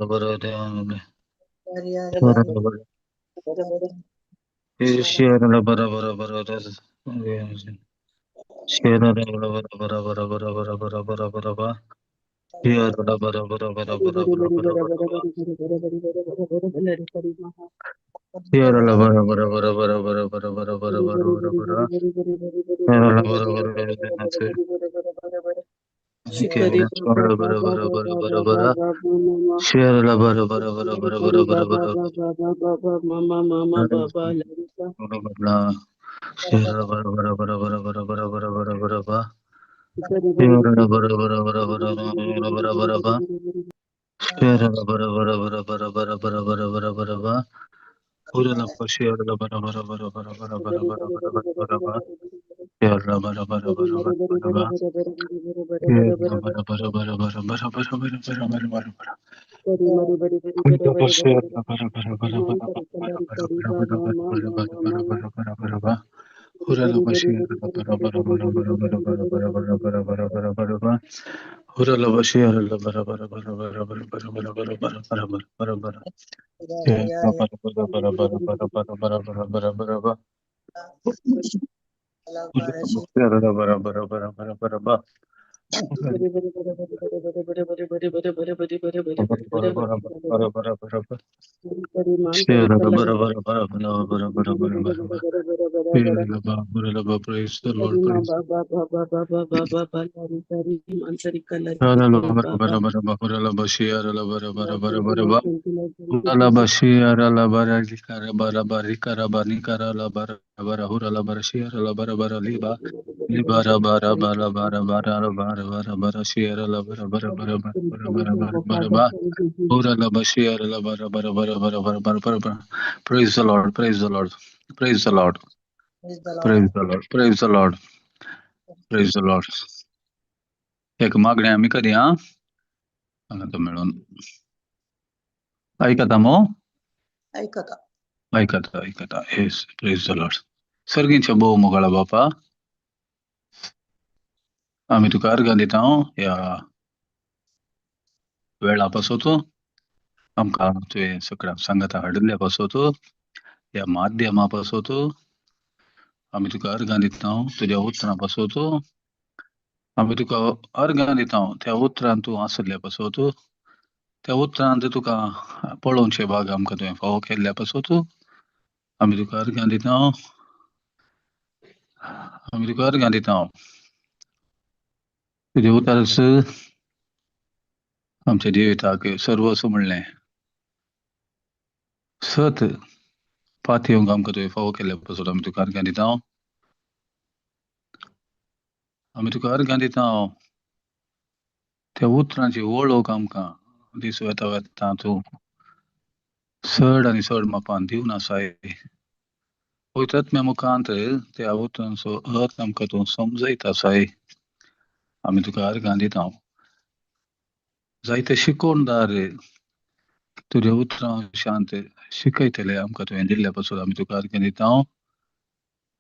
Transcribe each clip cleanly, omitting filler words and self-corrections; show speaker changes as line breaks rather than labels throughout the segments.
बरा शेरला बरा बरा बरा शेरला बरा बरा बरा बरा बरा बरा बरा बरा बरा शेरला बरा बरा बरा बरा बरा बरा बरा बरा शेरला बरा बरा बरा बरा बरा बरा बरा बरा बरा बरा बरा शेरला बरा बरा बरा बरा बरा बरा बरा बरा शेरला बरा बरा बरा बरा बरा बरा बरा शेरला बरा बरा बरा बरा बरा बरा बरा बरा बरा बरा शेरला बरा बरा बरा बरा बरा बरा बरा बरा शेरला बरा बरा बरा बरा बरा बरा बरा बरा बरा बरा हुरला शेरला बरा बरा बरा बरा बरा बरा बरा बरा बरा बरा बरा शेरला बरा बरा बरा बरा बरा बरा शेरला बरा बरा बरा बरा बरा बरा बरा बरा बरा बरा बरा शेरला बरा बरा बरा बरा बरा बरा बरा बरा बरा बरा बरा बरा बरा बरा बरा हुरला शेरला बरा बरा बरा बरा बरा बरा बरा बरा बरा बरा बरा बरा बरा हुरला शेरला बरा बरा बरा बरा बरा बरा बरा बरा बरा बरा बरा बरा बरा शेरला बरा बरा बरा बरा बरा बरा बरा बरा बरा बरा बरा शेरला बरा बरा बरा बरा बरा बरा बरा बरा बरा बरा बरा बरा शेरला बरा बरा बरा बरा बरा बरा बरा बरा बरा शेरला बरा बरा बरा praise the Lord praise बरा बरा बरा बरा बरा शेरला बरा बरा बरा बरा बरा हुरला बशियरला बरा लिकारा बरा बरा बरा निकारा बरा बरा हुरला बरा शियरला बरा बरा लिबा लिबरा बरा बरा बरा बरा बरा बरा बरा शियरला बरा बरा बरा बरा बरा बरा बरा बरा हुरला बशियरला बरा बरा बरा बरा बरा बरा बरा बरा Praise the Lord, praise the Lord, praise the Lord, praise the Lord, praise the Lord, praise the Lord. एक मागणी आम्ही करूया हांगा मेळून ऐकता मो
ऐकता
ऐकता ऐकता. Yes, praise the Lord. सर्गींच्या भोव मोगाळा बापा, आम्ही तुका अर्गां दिता ह्या वेळा पासत, आमकां तुवें सगळ्या सांगाता हाडिल्ल्या पासत, ह्या माध्यमा पासत आमी तुका अर्गां दिता. तुज्या उतरां पासत आमी तुका अर्गां दिता. त्या उतरान तूं आसल्या पासत, त्या उतरान तुका पळोवचे भाग आमकां तुवें फावो केल्ल्या पासत आमी तुका अर्गां दिता. आमी तुका अर्गां दिता. तुज्या उतरच आमच्या जिविताक सर्वस्व म्हणलें सत पातयेवंक आमकां तुवें फावो केल्ल्या पासत आमी तुका अर्गां दिता. आमी तुका अर्गां दिता. त्या उतरांची वळख आमकां दीस वेता वेता तूं चड आनी चड मापान दिवन आसाय. पवित्र आत्म्या मुखांत त्या उतरांचो अर्थ आमकां तूं समजयत आसाय. आमी तुका अर्गां दिता. जायते शिकोवणदार तुज्या उतरां शांत शिकयतले आमकां तुवें दिल्ल्या पासून आमी तुका अर्गां दिता.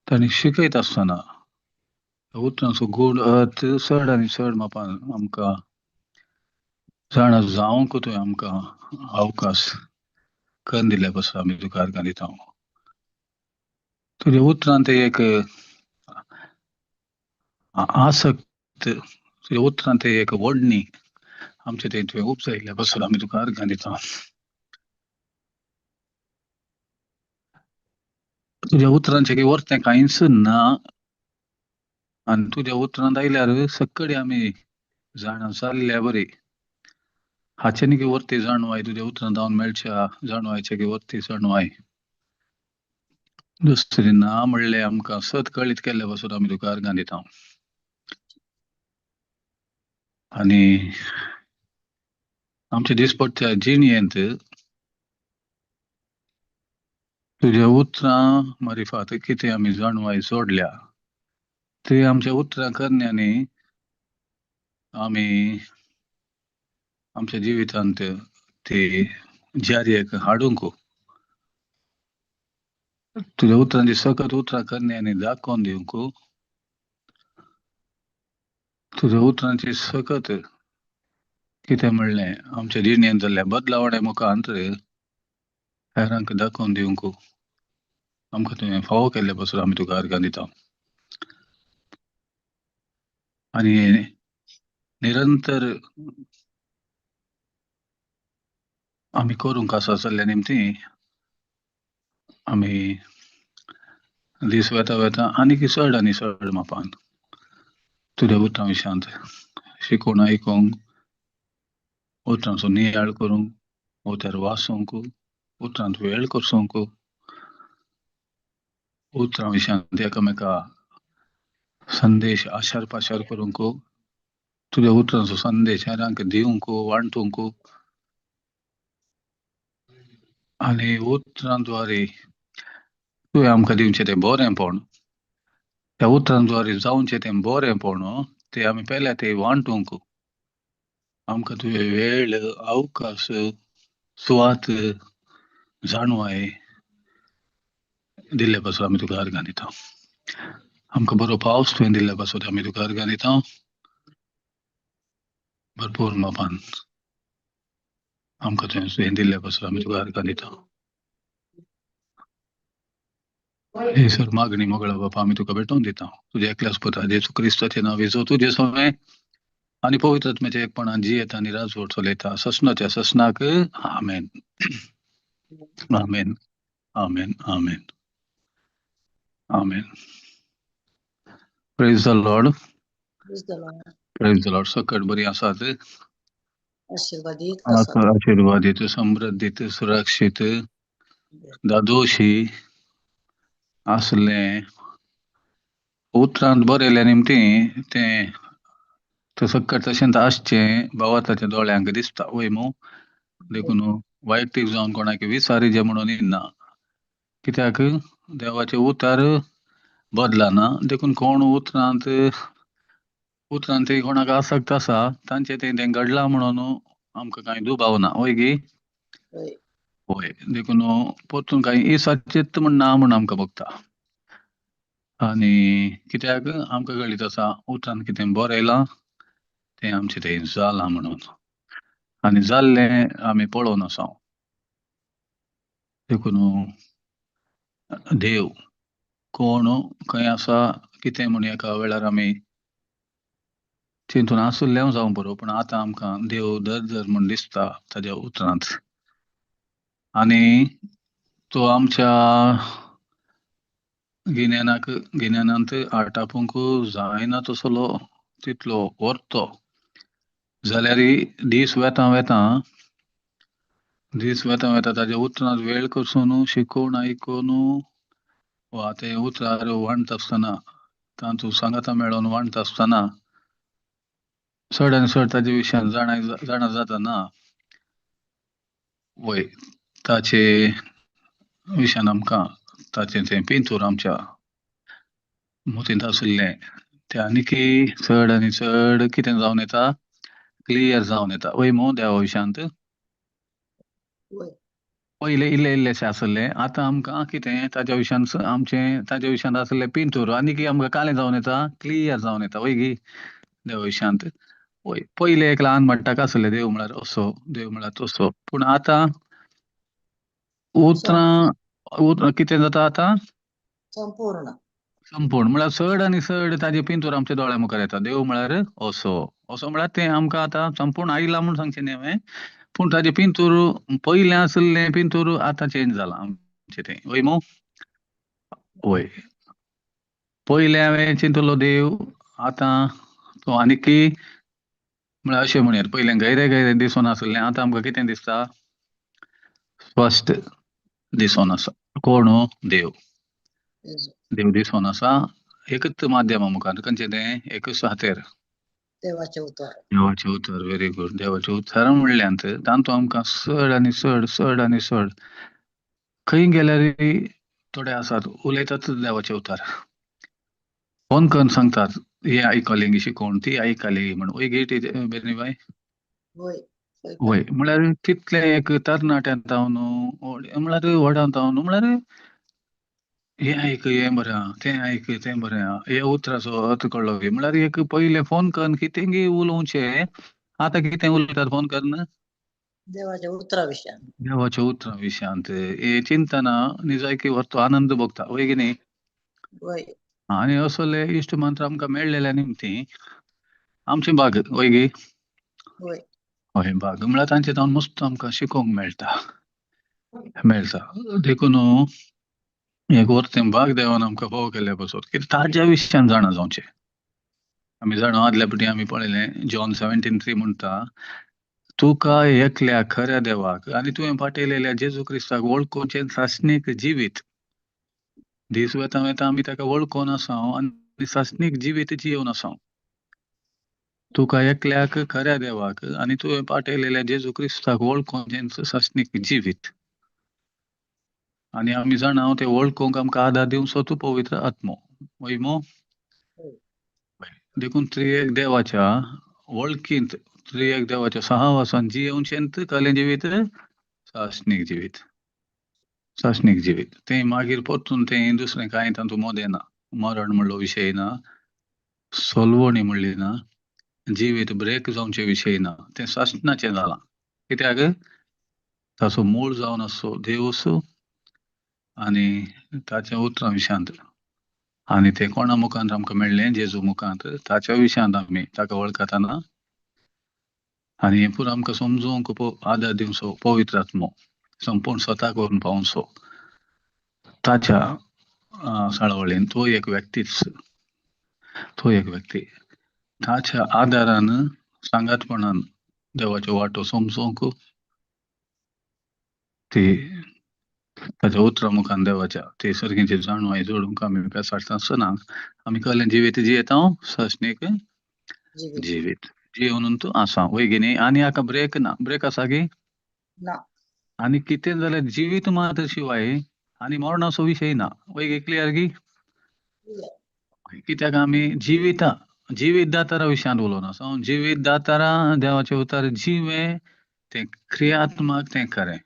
तांणी शिकयत आसतना उतरांचो गूढ अर्थ चड आनी चड मापान आमकां जाणा जावंक तुवें आमकां अवकाश करून दिल्ल्या पासून आमी तुका अर्गां दिता. तुज्या उतरांत एक आसक्त, तुज्या उतरांत एक ओडणी आमचे ते तुवें उपजायल्ल्या पासून आमी तुका अर्गां दिता. तुज्या उतरांचें की वरतें कांयच ना आनी तुज्या उतरांत आयल्यार सकडी आमी जाणा जाल्ल्या बरी हाचे न्ही की वरती जाणवाय तुज्या उतरांत जावन मेळच्या जाणवायचे की वरती जाणवाय दुसरी ना म्हणलें आमकां सत कळीत केल्ले पासून आमी तुका अर्गां दिता. आनी आमच्या दिसपट्ट्या जिणेंत तुज्या उतरां मारिफात कितें आमी जाणवाय जोडल्या ते आमच्या उतरां करण्यांनी आमी आमच्या जिवितांत ते जारयेक हाडूंक तुज्या उतरांची सकत उतरां करण्यांनी दाखोवन दिवंक तुज्या उतरांची सकत कितें म्हणलें आमच्या जिणेंत जाल्ल्या बदलावणे मुखांत हेरांक दाखोवन दिवंक आमकां तुवें फावो केल्ले पासून आमी तुका अर्गां दिता. आनी निरंतर आमी करूंक आसा जाल्ल्या निमती आमी दीस वेता वेता आनीक चड आनी चड मापान तुज्या उतरां विशयांत शिकोवन आयकूंक, उतरांचो नियाळ करूंक, उतर वाचूंक, उतरांत वेळ करसूंक, उतरां विशयांत एकामेका संदेश आशार पाशार करूंक, तुज्या उतरांचो संदेश हेरांक दिवंक, वांटूंक आनी उतरांद्वारे तुवें आमकां दिवचें तें बरेंपण, त्या उतरांद्वारे जावचें तें बरेंपण तें आमी पेल्या ते वांटूंक आमकां तुवें वेळ, अवकाश, सुवात, जाणवाय दिल्ले पासून आमी तुका अर्गां दिता. आमकां बरो पावस तुवें दिल्ले पासून आमी तुका अर्गां दिता. भरपूर मापान आमकां तुवें दिल्ले पासून आमी तुका अर्गां दिता. हे सर मागणी मोगळा बापा आमी तुका भेटोवन दिता. तुज्या एकल्याच पुता जेजू क्रिस्ताचे नांव जो तुजे सवें आनी पवित्र आत्म्याच्या एकपणान जियेता आनी राजवट चलयता ससनाच्या ससनाक. आमेन, आमेन, आमेन, आमेन, आमेन. Praise the Lord.
Praise the Lord.
Praise the Lord. सकट बरी आसात,
आशीर्वादीत आसात.
आशीर्वादीत, समृद्धीत, सुरक्षीत, दादोशी आसलें. उतरांत बरयल्या निमती तें सक्कट तशेंच आसचें भावार्थाच्या दोळ्यांक दिसता वय मू. देखून वैयक्तीक जावन कोणाक विसारीचें म्हणून ना, कित्याक देवाचें उतर बदलना. देखून कोण उतरांत उतरांत ते कोणाक आसक्त आसा तांचें तें तें घडलां म्हणून आमकां कांय दुबाव ना, वय गी?
हय.
वय. देखून परतून कांय इसाचेत म्हण ना म्हूण आमकां भोगता. आनी कित्याक आमकां कळीत आसा उतरान कितें बरयलां तें आमचें तें जालां म्हणून, आनी जाल्लें आमी पळोवन आसा. देखून देव कोण खंय आसा कितें म्हूण एका वेळार आमी चिंतून आसुल्लें जावं बरो, पूण आतां आमकां देव दर दर म्हूण दिसता ताज्या उतरांत. आनी तो आमच्या गिन्यानाक गिन्यानांत आटापूंक जायना तसलो तितलो व्हरतो जाल्यार दीस वेता वेता दीस वेता वेता ताज्या उतरांत वेळ करसून शिकोवन आयकून वा ते उतरार वांटता आसतना तातूंत सांगाता मेळोवन वांटता आसतना चड आनी चड ताजे विशयान जाणा जाणा जातना वय ताचे विशयान आमकां ताचें तें पिंतूर आमच्या मतींत आशिल्लें तें आनीकय चड आनी चड कितें जावन येता, क्लियर जावन येता. वय मू देवा विशयांत
वय.
पयले इल्ले इल्लेशें आसलें, आतां आमकां कितें ताज्या विशयान आमचें ताज्या विशयांत आसलें पिंतूर आनीकय आमकां कालें जावन येता, क्लियर जावन येता. वय गी देवा विशयांत? वय. पयले एक ल्हान म्हणटाक आसलें देव म्हळ्यार असो, देव म्हळ्यार तसो, पूण आतां उतरां उतरां कितें जाता आतां
संपूर्ण
संपूर्ण म्हळ्यार चड आनी चड ताजे पिंतूर आमच्या दोळ्या मुखार येता. देव म्हळ्यार असो असो म्हळ्यार तें आमकां आतां संपूर्ण आयलां म्हूण सांगचें न्ही हांवें, पूण ताजें पिंतूर पयलें आसलें पिंतूर आतां चेंज जालां आमचें तें. वय मू? वय. पयलें हांवें चिंतलो देव आतां तो आनीकय म्हळ्यार अशें म्हणयात पयलें गैरे गैरे दिसून आसलें, आतां आमकां कितें दिसता, स्पश्ट दिसून आसा. कोण? देव. देव दिसून आसा एकच माध्यमा मुखार, खंयचें तें एकच हातेर,
देवाचें उतर.
देवाचें उतर. Very good. देवाचें उतर म्हणल्यान तातूंत आमकां चड आनी चड चड आनी चड खंय गेल्यार थोडे आसात उलयतात देवाचें उतर, फोन करून सांगतात हे आयकलें गी शिकोवन ती आयकली म्हण. वय गे बेनी बाय?
वय.
वय. म्हळ्यार तितलें एक तरणाट्यान जावन म्हळ्यार व्हडान जावन म्हळ्यार हें आयक हें बरें आहा, तें आयक तें बरें आहा, हे उतराचो अर्थ कळ्ळो गी म्हळ्यार एक पयलें फोन करून कितें गी उलोवचें आतां कितें उलयतात फोन करना?
देवाच्या उतरा विशयान.
देवाच्या उतरां विशयांत हे चिंतना निजायकी व्हरतो आनंद भोगता, वय की न्ही?
वय.
आनी असले इश्ट मंत्र आमकां मेळ्ळेल्या निमती आमची भाग, वय गी?
वय.
हय, भाग म्हळ्यार तांचे जावन मस्त आमकां शिकोवंक मेळटा मेळटा. देखून एक वर्तें भाग देवान आमकां फावो केल्ल्या पासत की ताज्या विशयान जाणा जावचें. आमी जाणा आदल्या पटी आमी पळयलें जॉन 17:3 म्हणटा, तुका एकल्या खऱ्या देवाक आनी तुवें पाठयलेल्या जेजू क्रिस्ताक वळखुचें सासणीक जिवीत. दीस वेता वेता आमी ताका वळखून आसा आनी सासणीक जिवीत जियोवन आसा. तुका एकल्याक खऱ्या देवाक आनी तुवें पाठयलेल्या जेजू क्रिस्ताक वळखुचें सासणीक जिवीत. आनी आमी जाणा ते वळखूंक आमकां आदार दिवचो तूं पवित्र आत्मो, वय मो? देखून त्रिएक देवाच्या वळखींत, त्रिएक देवाच्या सहवासान जियेवचें कलें जिवीत सासणीक जिवीत, सासणीक जिवीत. तें मागीर परतून तें दुसरें कांय तातूंत मोदें ना, मरण म्हणलो विशय ना, सोलवणी म्हणली ना, जिवीत ब्रेक जावचे विशय ना, तें सासणाचें जालां. कित्याक ताचो मूळ जावन आसचो देवूस आनी ताच्या उतरां विशयांत, आनी तें कोणा मुखांत आमकां मेळ्ळें? जेजू मुखांत. ताच्या विशयांत आमी ताका वळखताना आनी हें पुरो आमकां समजूंक आदार दिवचो पवित्र आत्मो, संपूर्ण स्वता करून पावचो ताच्या साळवळीन. तो एक व्यक्तीच, तो एक व्यक्ती ताच्या आदारान सांगातपणान देवाच्यो वाटो समजूंक ती ताच्या उतरां मुखान देवाच्या ती सारकींची जाणवाय जोडूंक आमी पेसाडटा आसतना आमी कहलें जिवीत जियेता सासणीक जिवीत जियोवन तूं आसा, वय की न्ही? आनी हाका ब्रेक ना, ब्रेक आसा की
ना.
आनी कितें जाल्यार जिवीत मात शिवाय आनी मरणाचो विशय ना, वय की? क्लियर की? कित्याक आमी जिविता जिवीत दातारा विशयांत उलोवन आसा. जिवीत दातारा देवाचें उतार जिवें तें क्रियात्मक तें खरें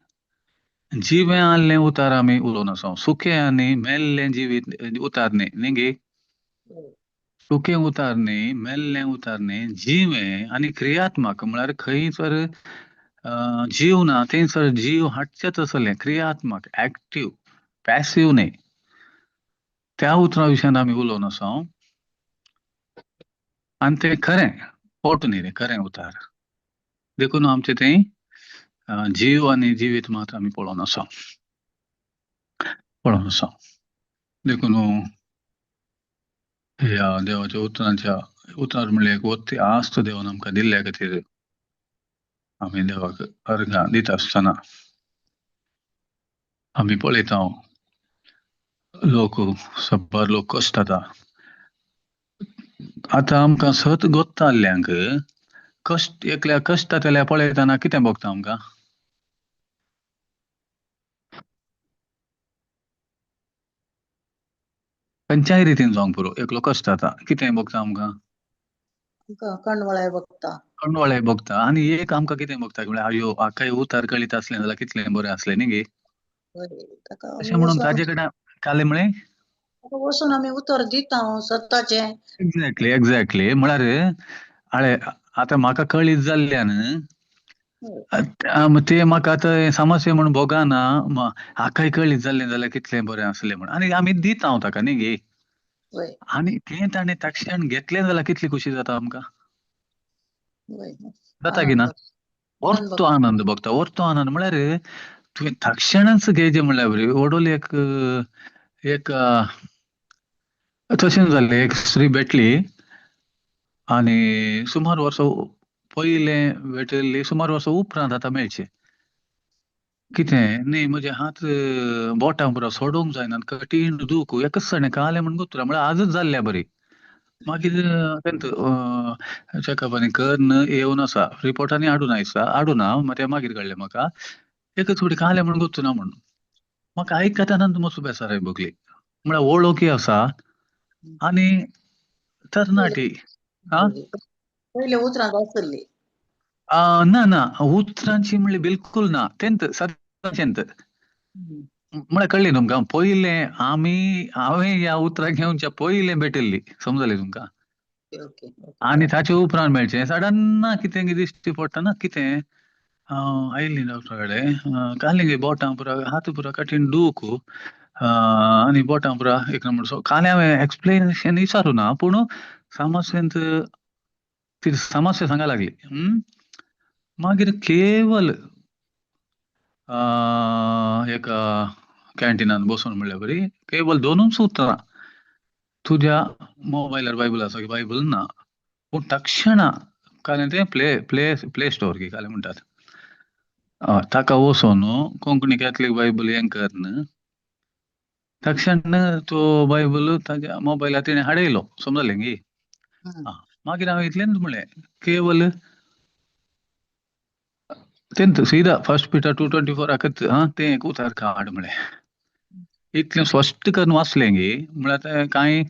जिवें आहलें उतार आमी उलोवन आसा. सुकें आनी मेल्लें जिवीत उतार न्ही, न्ही गे? सुकें उतार न्ही, मेल्लें उतार न्ही, जिवें आनी क्रियात्मक म्हळ्यार खंयसर जीव ना थंयसर जीव हाडचें तसलें क्रियात्मक, एक्टीव, पॅसिव न्ही. त्या उतरां विशयान आमी उलोवन आसा आनी तें खरें फोट न्ही, तें खरें उतार. देखून आमचें तें जीव आनी जिवीत मात आमी पळोवन आसा, पळोवन आसा. देखून ह्या देवाच्या उतरांच्या उतरां म्हणल्यार एक वत्ती आस्त देवान आमकां दिल्ल्या खातीर आमी देवाक अर्घां दिता आसतना आमी पळयता लोक सब्बार लोक कश्ट जाता. आतां आमकां सत गोत्ता आहल्यांक कश्ट एकल्या कश्ट जातल्या पळयतना कितें भोगता आमकां? खंयच्याय रितीन जावंक पुरो, एकलो कश्ट जाता कितें भोगता आमकां?
कणवळाय भोगता,
कणवळाय भोगता. आनी एक आमकां कितें भोगता म्हळ्यार आयो हाकाय उतार कळीत आसलें जाल्यार कितलें बरें आसलें न्ही गे? तशें म्हणून ताजे कडेन कालें म्हळें
वचून आमी उतर दिता सत्ताचें.
एक्झॅक्टली एक्झॅक्टली म्हळ्यार आळे आतां म्हाका कळीत जाल्ल्यान ते म्हाका आतां समस्या म्हूण भोगाना, हाकाय कळीत जाल्लें जाल्यार कितलें बरें आसलें म्हण आनी आमी दिता हांव ताका न्ही गे? आनी तें ताणें तक्षण घेतलें जाल्यार कितली खुशी जाता आमकां? जाता की ना? वर्तो आनंद भोगता, वर्तो आनंद म्हळ्यार तुवें तक्षणच घेयचें म्हणल्यार बरी वडोल एक एक तशें जालें. एक स्त्री भेटली आनी सुमार वर्सां पयलें भेटिल्ली, सुमार वर्सां उपरांत आतां मेळचें. कितें न्ही म्हजे हात बोटां पुरो सोडूंक जायना, कठीण दूख एकच सणें कालें म्हण गोत्तुरा म्हळ्यार आजच जाल्ल्या बरी. मागीर चॅकअप आनी करन येवन आसा, रिपोर्टांनी हाडून आयसा हाडूना तें मागीर कळ्ळें म्हाका. एकच फुडें कालें म्हण गोत्तुना म्हण म्हाका आयकतना मस्त बेसाराय भोगली. म्हळ्यार वळखी आसा आनी तरणाटी.
पयले उतरां आसली
ना ना उतरांची म्हणली बिलकुल ना, तेंत सदांचेंत म्हळ्यार कळ्ळें तुमकां? पयलें आमी हांवें ह्या उतरां घेवच्या पयलें भेटिल्ली, समजलें तुमकां?
Okay okay.
आनी ताचे उपरांत मेळचें सडन कितें दिश्टी पडटा ना कितें हांव आयिल्ली डॉक्टरा कडेन काल बोटां पुरा हात पुरा कठीण दूख आनी बोटां पुरा एक नंबर. सो काल हांवें एक्सप्लेनेशन विचारूं ना, पूण समस्येंत ती समस्या सांगा लागली. मागीर केवल एका कॅन्टिनान बसून म्हणल्यार बरी केवल दोनूच उतरां, तुज्या मोबायलार बायबल आसा की बायबल ना, पूण तक्षणा काल तें प्ले प्ले प्ले स्टोर की काल म्हणटात ताका वचोन कोंकणी कॅथलीक बायबल हें कर तक्षण तो बायबल ताज्या मोबायलार तेणें हाडयलो, समजलें गी. मागीर हांवें इतलेंच म्हणलें केवल तेंत सीधा 1 Peter 2:24 आकत तें एक उतार काड म्हळें, इतलें स्पश्ट करून वाचलें गी म्हळ्यार तें कांय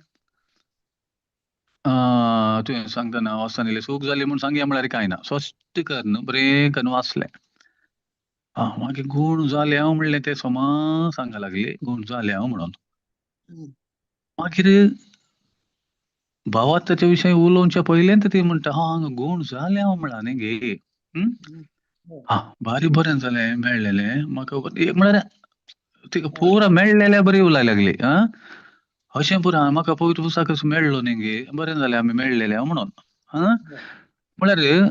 तुवें सांगतना वाचतना इल्ली चूक जाली म्हूण सांगया म्हळ्यार कांय ना, स्पश्ट करून बरें करून वाचलें. मागीर गूण जालें हांव म्हणलें, तें सोमा सांगा लागली गूण जालें हांव म्हणून. मागीर भावात ताच्या विशयी उलोवच्या पयलेंत ती म्हणटा हां गूण जालें हांव म्हणला न्ही गे. हा भारी बरें जालें मेळ्ळेलें म्हाका, एक म्हळ्यार तिका पुरा मेळ्ळेल्या बरी उलय लागली. अशें पुरा म्हाका पवित्र पुस्तकच मेळ्ळो न्ही गे, बरें जालें आमी मेळ्ळेलें हांव म्हणून. म्हळ्यार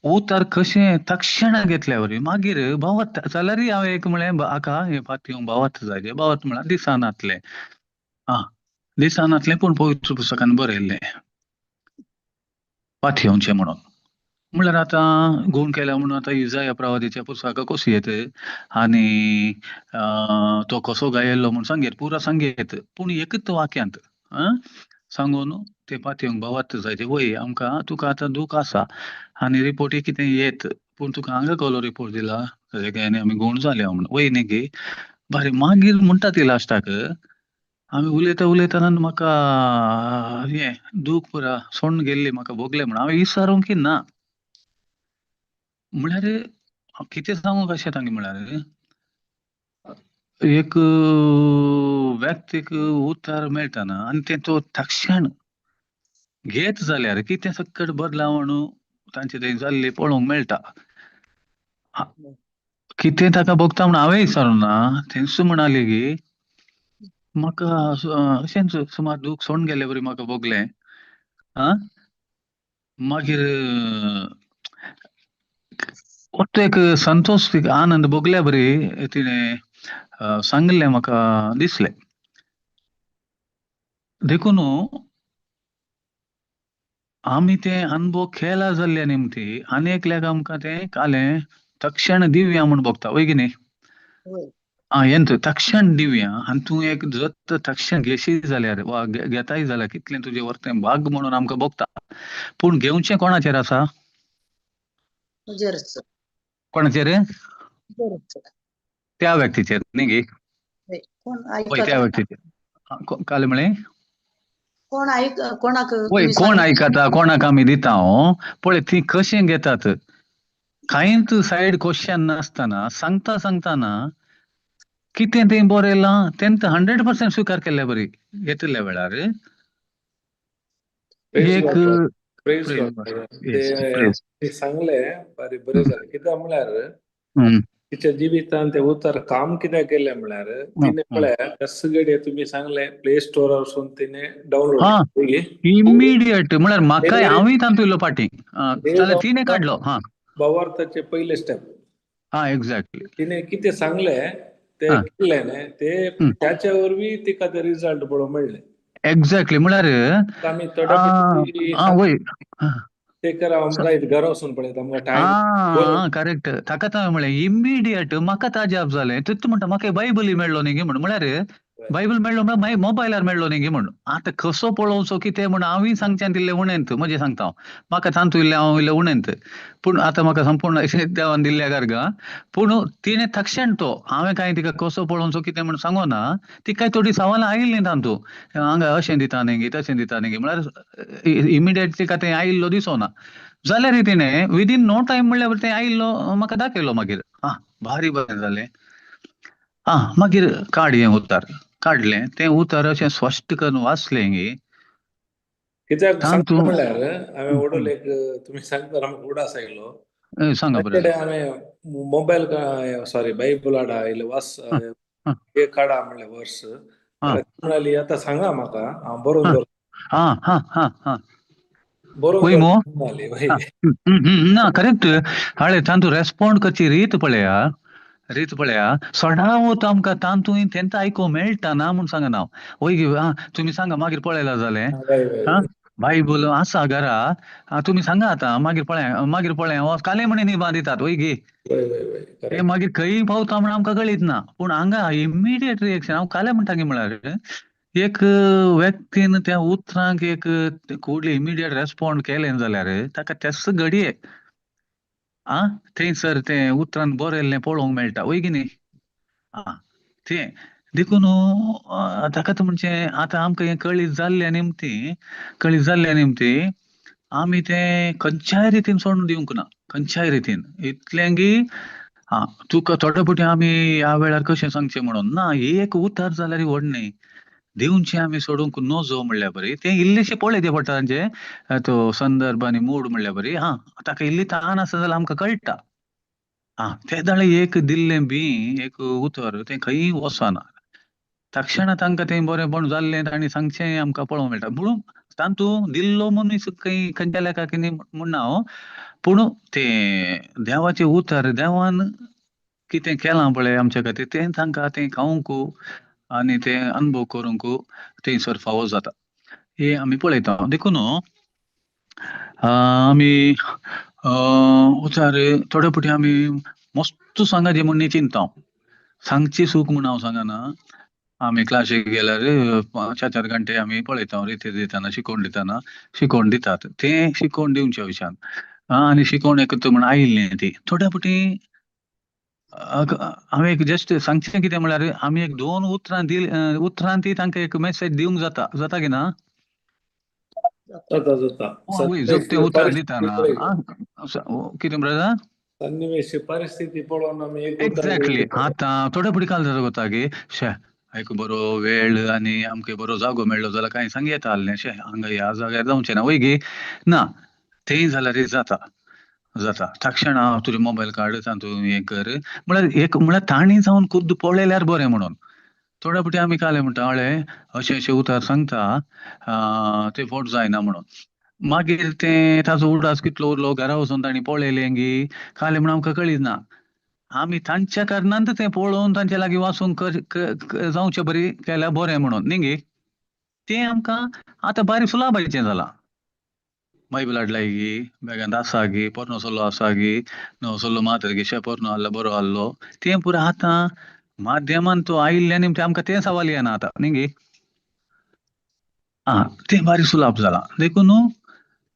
उतार कशें तक्षणा घेतल्या वरी. मागीर भावात जाल्यारय हांवें एक म्हळें आका हें फाती भावात जाय, भावात म्हळ्यार दिसनातलें, आं दिसनातलें पूण पवित्र पुस्तकान बरयल्लें पातयेवचें म्हणून. म्हणल्यार आतां गूण केल्या म्हणून आतां इजाया प्रवादीच्या पुस्तकाक कसो येत आनी तो कसो गायल्लो म्हूण सांगयत, पुरा सांगयत, पूण एकच वाक्यांत सांगून ते पातयेवंक भावात जाय. वय आमकां तुका आतां दूख आसा आनी रिपोर्टी कितें येत, पूण तुका हांगा कहलो रिपोर्ट दिला ताजे आमी गूण जाले म्हणून, वय न्ही गे बरें. मागीर म्हणटा ती लास्टाक आमी उलयता उलयतना म्हाका हें दूख पुरा सोडून गेल्ली म्हाका भोगलें म्हणून हांवें विचारूंक की ना. म्हळ्यार कितें सांगू कशें तांगे, म्हळ्यार एक व्यक्तीक उतार मेळटा आनी तें तो तक्षण घेत जाल्यार कितें सक्कट बदलाव म्हणून तांचे थंय जाल्ले पळोवंक मेळटा. कितें ताका भोगता म्हणून हांवें विचारूं ना, थंयच म्हणाली की म्हाका अशेंच सुमार दूख सोडून गेल्ले बरी म्हाका भोगलें. मागीर तो एक संतोष आनंद भोगल्या बरी तिणें सांगलें म्हाका दिसलें. देखून आमी ते अनुभव केला जाल्ल्या निमती आनी एकल्याक आमकां तें कालें तक्षण दिव्या म्हूण भोगता, वय की न्ही. हें तक्षण दिव्या आनी तूं एक जत तक्षण घेशी जाल्यार वा घेताय जाल्यार कितलें तुजें वर्तें भाग म्हणून आमकां भोगता. पूण घेवचें कोणाचेर आसा? कोणाचेर? त्या व्यक्तीचेर न्ही गे, वय त्या व्यक्तीचेर. काल म्हळें
कोण आयक, कोणाक
वय कोण आयकता, कोणाक आमी दिता. पळय ती कशें घेतात, कांयच सायड क्वेश्चन नासतना सांगता सांगतना कितें तें बरयलां तेंत 100% स्विकार केल्ल्या बरी घेतिल्ल्या वेळार. एक
सांगले बरें बरें जालें. कित्याक म्हळ्यार तिच्या जिवितान ते उतर काम कित्याक केलें म्हळ्यार तिणें पळय कस घडये तुमी सांगले प्ले स्टोरार वचून तिणें डावनलोड
इमिडिएट म्हळ्यार म्हाका हांवूय तांतू इल्लो फाटीं जाल्यार तिणें काडलो.
भावार्थाचे पयले स्टेप.
एक्झॅक्टली
तिणें कितें सांगलें ते केलें न्ही, ते त्याच्या वरवीं तिका ते रिजल्ट पळोवंक मेळ्ळे.
एक्झॅक्टली म्हळ्यार
आमी थोड्या ते करा घरा वचून पळयता आमकां टायम.
करेक्ट, ताकाच हांवें म्हणलें इमिडिएट म्हाका ताजाब जालें. तितू म्हणटा म्हाका बायबलय मेळ्ळो न्ही म्हूण, म्हळ्यार बायबल मेळ्ळो म्हळ्यार मागीर मोबायलार मेळ्ळो न्ही म्हूण. आतां कसो पळोवचो कितें म्हूण हांवूय सांगच्यान इल्लें उणेंत, म्हजें सांगता हांव म्हाका तांतू इल्लें हांव इल्लें उणेंत, पूण आतां म्हाका संपूर्ण देवान दिल्ल्या गार्गा. पूण तिणें तक्षण तो हांवें कांय तिका कसो पळोवचो कितें म्हूण सांगो ना, तिका थोडी सवालां आयिल्लीं तांतू हांगा अशें दिता न्ही तशें दिता न्ही, म्हळ्यार इमिडिएट तिका तें आयिल्लो दिसना. जाल्यार तिणें विदीन नो टायम म्हणल्यार तें आयिल्लो म्हाका दाखयलो. मागीर आं भारी बरें जालें. आं मागीर काड हें उतार काडलें, तें उतार अशें स्पश्ट करून वाचलें गी
कित्याक
तांतू
सांगता म्हळ्यार हांवें वडोल एक तुमी सांगता आमकां उडास आयलो.
सांगा
ताचे
ब्रदर.
हांवें मोबायल सॉरी बायबल हाडा इल्लें वास हे काडा म्हणलें वर्स. म्हणाली आतां सांगा म्हाका हांव बरोवन दवरता.
हा हा हा हा
बरोवन
वय मो
दवरता म्हणाली वय.
ना करेक्ट. हाळे तांतू रेस्पॉन्ड करची रीत पळया, रीत पळया सडावत आमकां तांतूय तेंका आयकूंक मेळटा ना म्हूण सांगना हांव. वय गे तुमी सांगा मागीर पळयला जालें.
वय वय
हा
वय.
बायबल आसा घरा, तुमी सांगा आतां मागीर पळया, मागीर पळया काले म्हणे निबां दितात वय गे.
वय वय वय
ते
करेक्ट.
मागीर खंय पावता म्हण आमकां कळीत ना, पूण हांगा इमिडिएट रिएक्शन. हांव काले म्हणटा की म्हळ्यार एक व्यक्तीन त्या उतरांक एक कुडली इमिडिएट रेस्पॉन्ड केलें जाल्यार ताका तेच घडये आ थंयसर तें उतरान बरयल्लें पळोवंक मेळटा वय की न्ही. आं तें देखून ताकाच म्हणचें आतां आमकां हें कळीत जाल्ल्या निमती, कळीत जाल्ल्या निमती आमी तें खंयच्याय रितीन सोडून दिवंक ना, खंयच्याय रितीन इतलें की आं तुका थोडे फावटी आमी ह्या वेळार कशें सांगचें म्हणून ना, एक उतर जाल्यार व्हड न्ही, दिवचें आमी सोडूंक नजो म्हणल्या बरी तें इल्लेशें पळय पडटा तांचें तो संदर्भ आनी मूड म्हणल्या बरी. आं ताका इल्ली तान आसा जाल्यार आमकां कळटा. आं ते दाळे एक दिल्लें बी एक उतर तें खंय वचना, तक्षणा तांकां तें बरेंपण जाल्लें तांणी सांगचें आमकां पळोवंक मेळटा. म्हणून तातूंत दिल्लो मनीस खंय खंयच्या लेखाक न्ही म्हणना हांव, पूण तें देवाचें उतर देवान कितें केलां पळय आमच्या खातीर तें तांकां तें खावंक आनी तें अनुभव करूंक थंयसर फावो जाता, हें आमी पळयता. देखून आमी उतर थोडे फावटी आमी मस्त सांगाचें म्हूण चिंता, सांगची सूख म्हूण हांव सांगना. आमी क्लासीक गेल्यार 4-4 घंटे आमी पळयता, रिती दितना शिकोवन दितना शिकोवन दितात तें शिकोवन दिवच्या विशयान आनी शिकोवन एक म्हण आयिल्लें ती थोड्या फावटी हांवें एक जस्ट सांगचें कितें म्हळ्यार आमी एक 2 उतरां दिल, उतरां ती तांकां एक मॅसेज दिवंक जाता, जाता की ना?
जाता जाता.
वय जग तें उतर दितना कितें ब्रदर?
सन्निवेश परिस्थिती पळोवन आमी एक
एक्झॅक्टली. आतां थोडे फावटी काल जाता कोता की शे एक बरो वेळ आनी आमकां बरो जागो मेळ्ळो जाल्यार कांय सांग येता आहलें, शे हांगा ह्या जाग्यार जावचें ना वय गे ना, थंय जाल्यार जाता जाता तक्षण हांव तुजें मोबायल काड तातूंत हें कर म्हळ्यार एक म्हळ्यार तांणी जावन खुद्द पळयल्यार बरें म्हणून. थोड्या फावटी आमी काले म्हणटा हळे अशें अशें उतर सांगता तें फोट जायना म्हणून, मागीर तें ताचो उडास कितलो उरलो घरा वचून तांणी पळयलें गी काले म्हण आमकां कळीत ना. आमी तांच्या कारणान तें पळोवन तांच्या लागीं वाचूंक जावचें बरी केल्यार बरें म्हणून न्ही गे, तें आमकां आतां बारीक सुलाभायचें जालां. बायबल हाडलाय गी बेगांत आसा गी पोरनो सल्लो आसा गी नवो सल्लो मात गी शे पोरनो आहलो बरो आहलो तें पुरो आतां माध्यमान तो आयिल्ल्यान तें आमकां तें सवाल येना आतां न्ही गे. आं तें बारीक सुलाभ जालां देखून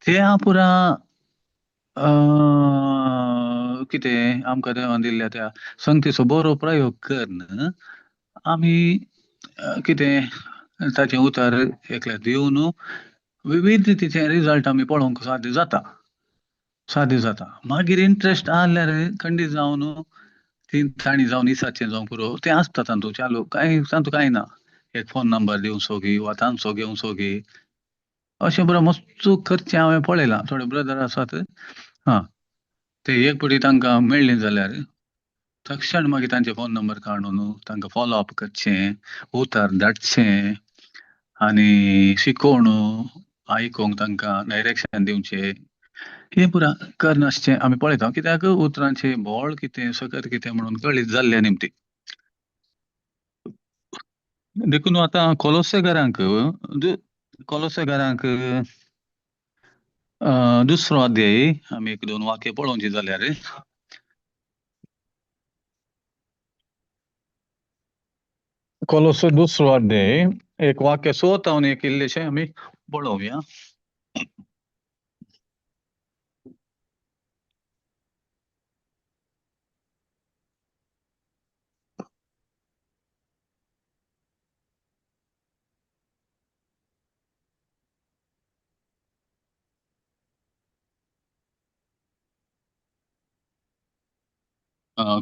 तें पुरा कितें आमकां देवान दिल्ल्या त्या संगतीचो बरो प्रयोग करून आमी कितें ताचें उतर एकल्या दिवन विविध रितीचे रिजल्ट आमी पळोवंक साध्य जाता, साध्य जाता. मागीर इंट्रस्ट आहल्यार खंडीत जावन ती तांणी जावन इसाचें जावंक पुरो तें आसता तांतू चालू कांय तातूंत कांय ना, एक फोन नंबर दिवचो गी वा तांचो घेवचो गी अशें बरो मस्त करचें हांवें पळयलां. थोडे ब्रदर आसात आं ते एक फावटी तांकां मेळ्ळें जाल्यार तक्षण मागीर तांचे फोन नंबर काडून तांकां फॉलो अप करचें, उतर धाडचें आनी शिकोवन आयकूंक तांकां डायरेक्शन दिवचें, हें पुरा करनासचें आमी पळयता. कित्याक उतरांचें बोळ कितें सकत कितें म्हणून कळीत जाल्ल्या निमती. देखून आतां कोलोसेगारांक कोलोसेगारांक दुसरो अध्याय आमी 1-2 वाक्य पळोवची जाल्यार कोलोसे दुसरो अध्याय एक वाक्य सोतावन एक इल्लेशें आमी पळोवया.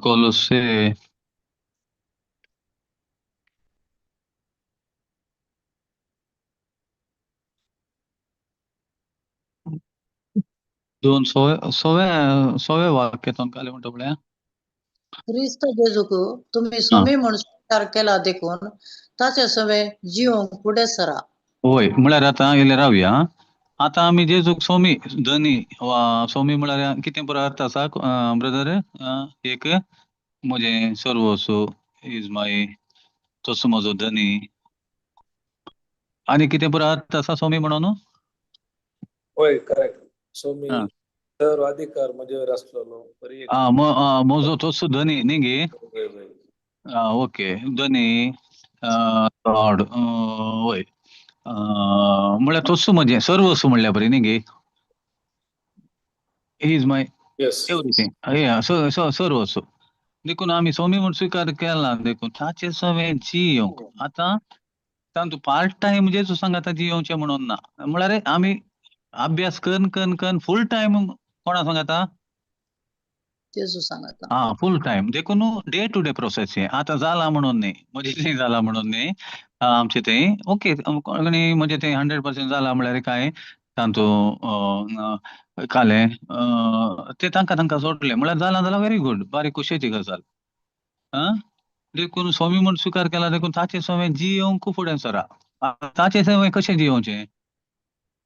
कोलोसे दोन सोवे सोव्या सोवे वाक्य काले म्हणटा पळया.
क्रिस्त जेजूक तुमी स्वामी म्हूण स्वीकार केला देखून ताचे सवे जिवंक फुडें सरा.
होय, म्हळ्यार आतां इल्लें रावया. आतां आमी जेजूक सोमी धनी वा सोमी म्हळ्यार कितें पुरो अर्थ आसा ब्रदर? एक म्हजें सर्वस्व is my, तसो म्हजो धनी. आनी कितें पुरो अर्थ आसा सोमी म्हणून?
होय, करेक्ट. सोमी सर्व अधिकार म्हजेर आसलेलो बरी.
म्हजो तसो धनी न्ही गे?
वय वय.
ओके, धनी लॉर्ड. वय, म्हळ्यार तसो म्हजें सर्वस्व म्हणल्यार बरी न्ही गे? Is my everything. सर्वस्व. देखून आमी स्वामी म्हूण स्विकार केला देखून ताचे सवें जियोंक. आतां तातूंत पार्ट टायम जेजू सांगता जियोवचें म्हणून ना, म्हळ्यार आमी अभ्यास करून करून करून फूल टायम कोणा सांगता?
जेजू सांगता.
हा, फूल टायम. देखून डे टू डे प्रोसेस हें आतां जाला म्हणून न्ही, म्हजें तें जाला म्हणून न्ही, आमचें तें ओके आनी म्हजें तें 100% जाला म्हळ्यार कांय तातूंत कालें तें तांकां तांकां सोडलें म्हळ्यार जालां जाल्यार व्हेरी गूड, बारी खुशयेची गजाल. आं, देखून स्वामी म्हूण स्विकार केला देखून ताचे सवें जियोवंक फुडें सरा. ताचे सवें कशें जियोवचें?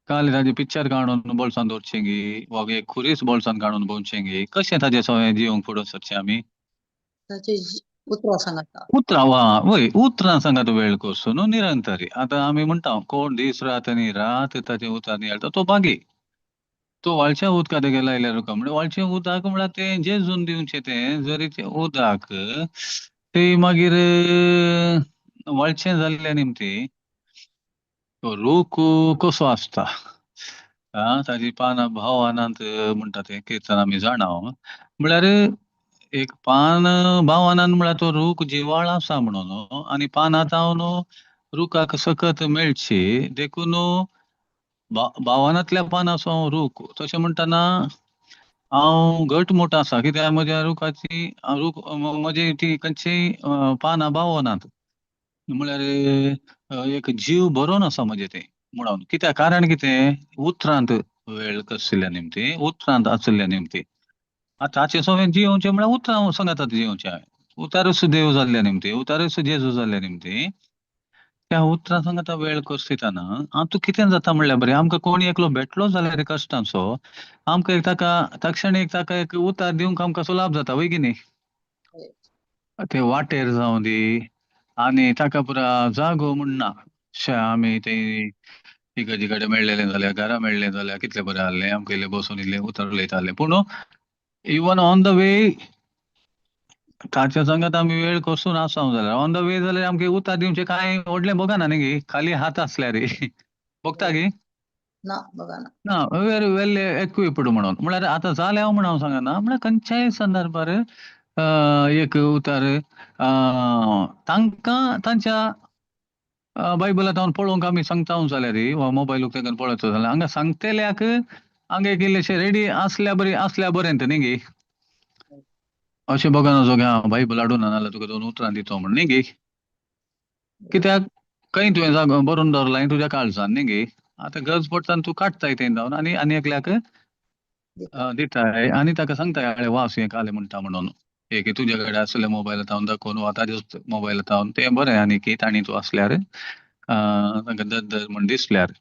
काल ताजें पिक्चर काडून बोल्सान दवरचें गी वा एक खुरीस बोल्सान काडून भोंवचें गी? कशें ताजे सवें जियोवंक फुडें सरचें आमी?
ताचे उतरां सांगता.
उतरां वा वय, उतरां सांगात वेळ करचो न्हू निरंतरी. आतां आमी म्हणटा कोण दीस रात आनी रात ताचे उतरां नियाळटा तो भागी. तो वाळच्या उदका तेगे लायल्यार रुका म्हणजे वाळचें उदक म्हळ्यार तें जेजून दिवचें तें जरी तें उदक ते मागीर वाळचें जाल्ल्या निमती तो रूख कसो आसता, ताजी पानां भावानांत म्हणटा तें किर्तन आमी जाणा. म्हळ्यार एक पान भावानान म्हळ्यार तो रूख जिवाळ आसा म्हणून, आनी पानां जावन रुखाक सकत मेळची देखून भावानांतल्या पानाचो हांव रूख. तशें म्हणटना हांव घट मोट आसा कित्याक म्हज्या रुखाची रूख म्हजी ती खंयचीय पानां बावनात, म्हळ्यार एक जीव बरोवन आसा म्हजें तें म्हणून. कित्याक कारण कितें? उतरांत वेळ कसिल्ल्या निमती, उतरांत आशिल्ल्या निमती. आतां ताचे सवें जियोवचें म्हळ्यार उतरां सांगातात जियोवचें हांवें. उतारच देव जाल्ल्या निमती, उतारच जेजू जाल्ल्या निमती. त्या उतरां सांगाता वेळ करसितना आतां कितें जाता म्हणल्यार बरें, आमकां कोण एकलो भेटलो जाल्यार कश्टांचो आमकां एक ताका तक्षण एक ताका एक उतार दिवंक आमकां सुलाभ जाता, वय की न्ही? ते वाटेर जावं दी आनी ताका पुरा जागो म्हण ना. आमी ते इगर्जे कडेन मेळ्ळेले जाल्यार, घरा मेळ्ळें जाल्यार कितलें बरें आहलें, आमकां इल्लें बसून इल्लें उतर उलयतालें. पूण इवन ऑन the way ताच्या संगात आमी वेळ कसून आसा जाल्यार ऑन the वे जाल्यार आमकां उतार दिवचें कांय व्हडलें बगना न्ही गे, खाली हात आसल्यार बगता गे?
ना, बगना.
ना, वेरी वेल एक्विप्ड म्हणून. म्हळ्यार आतां जालें हांव म्हणून हांव सांगना, म्हळ्यार खंयच्याय संदर्भार एक उतार तांकां तांच्या बायबलांत हांव पळोवंक आमी सांगता जाल्यार वा मोबायल उक्ते पळयता जाल्यार हांगा सांगतल्याक हांगा एक इल्लेशें रेडी आसल्या बरें, आसल्या बरें न्ही गे? अशें बगना जो घ्या बायबल हाडून ना जाल्यार तुका दोन उतरां दितो म्हण न्ही गे? कित्याक खंय तुवें जागो बरोवन दवरलां तुज्या काळजान न्ही गे? आतां गरज पडटा तूं काडटाय थंय जावन आनी आनी एकल्याक दिताय आनी ताका सांगताय अरे वास हें कालें म्हणटा म्हणून. एक तुज्या कडेन आसलें मोबायलांत हांव दाखोवन वा ताज्या मोबायलांत हांव तें बरें आनी की तांणी तूं आसल्यार तांकां दर दर म्हण दिसल्यार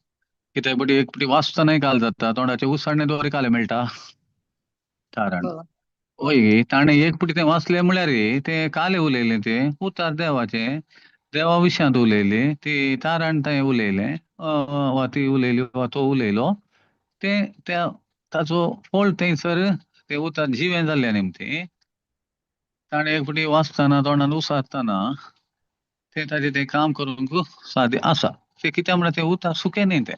कित्याक बट एक फावटी वाचतनाय काल जाता, तोंडाचे उसाणे द्वारे कालें मेळटा कारण. हय, ताणें एक फावटी तें वाचलें म्हळ्यार तें कालें उलयलें तें उतार देवाचें, देवा विशयांत उलयलें ती तारण तें उलयलें वा ती उलयली वा तो उलयलो तें त्या ताचो फळ थंयसर तें उतार जिवें जाल्लें निमतीं. ताणें एक फावटी वाचतना तोंडान उसारतना तें ताजें तें काम करूंक सादें आसा. तें कित्याक म्हळ्यार तें उतार सुकें न्ही, तें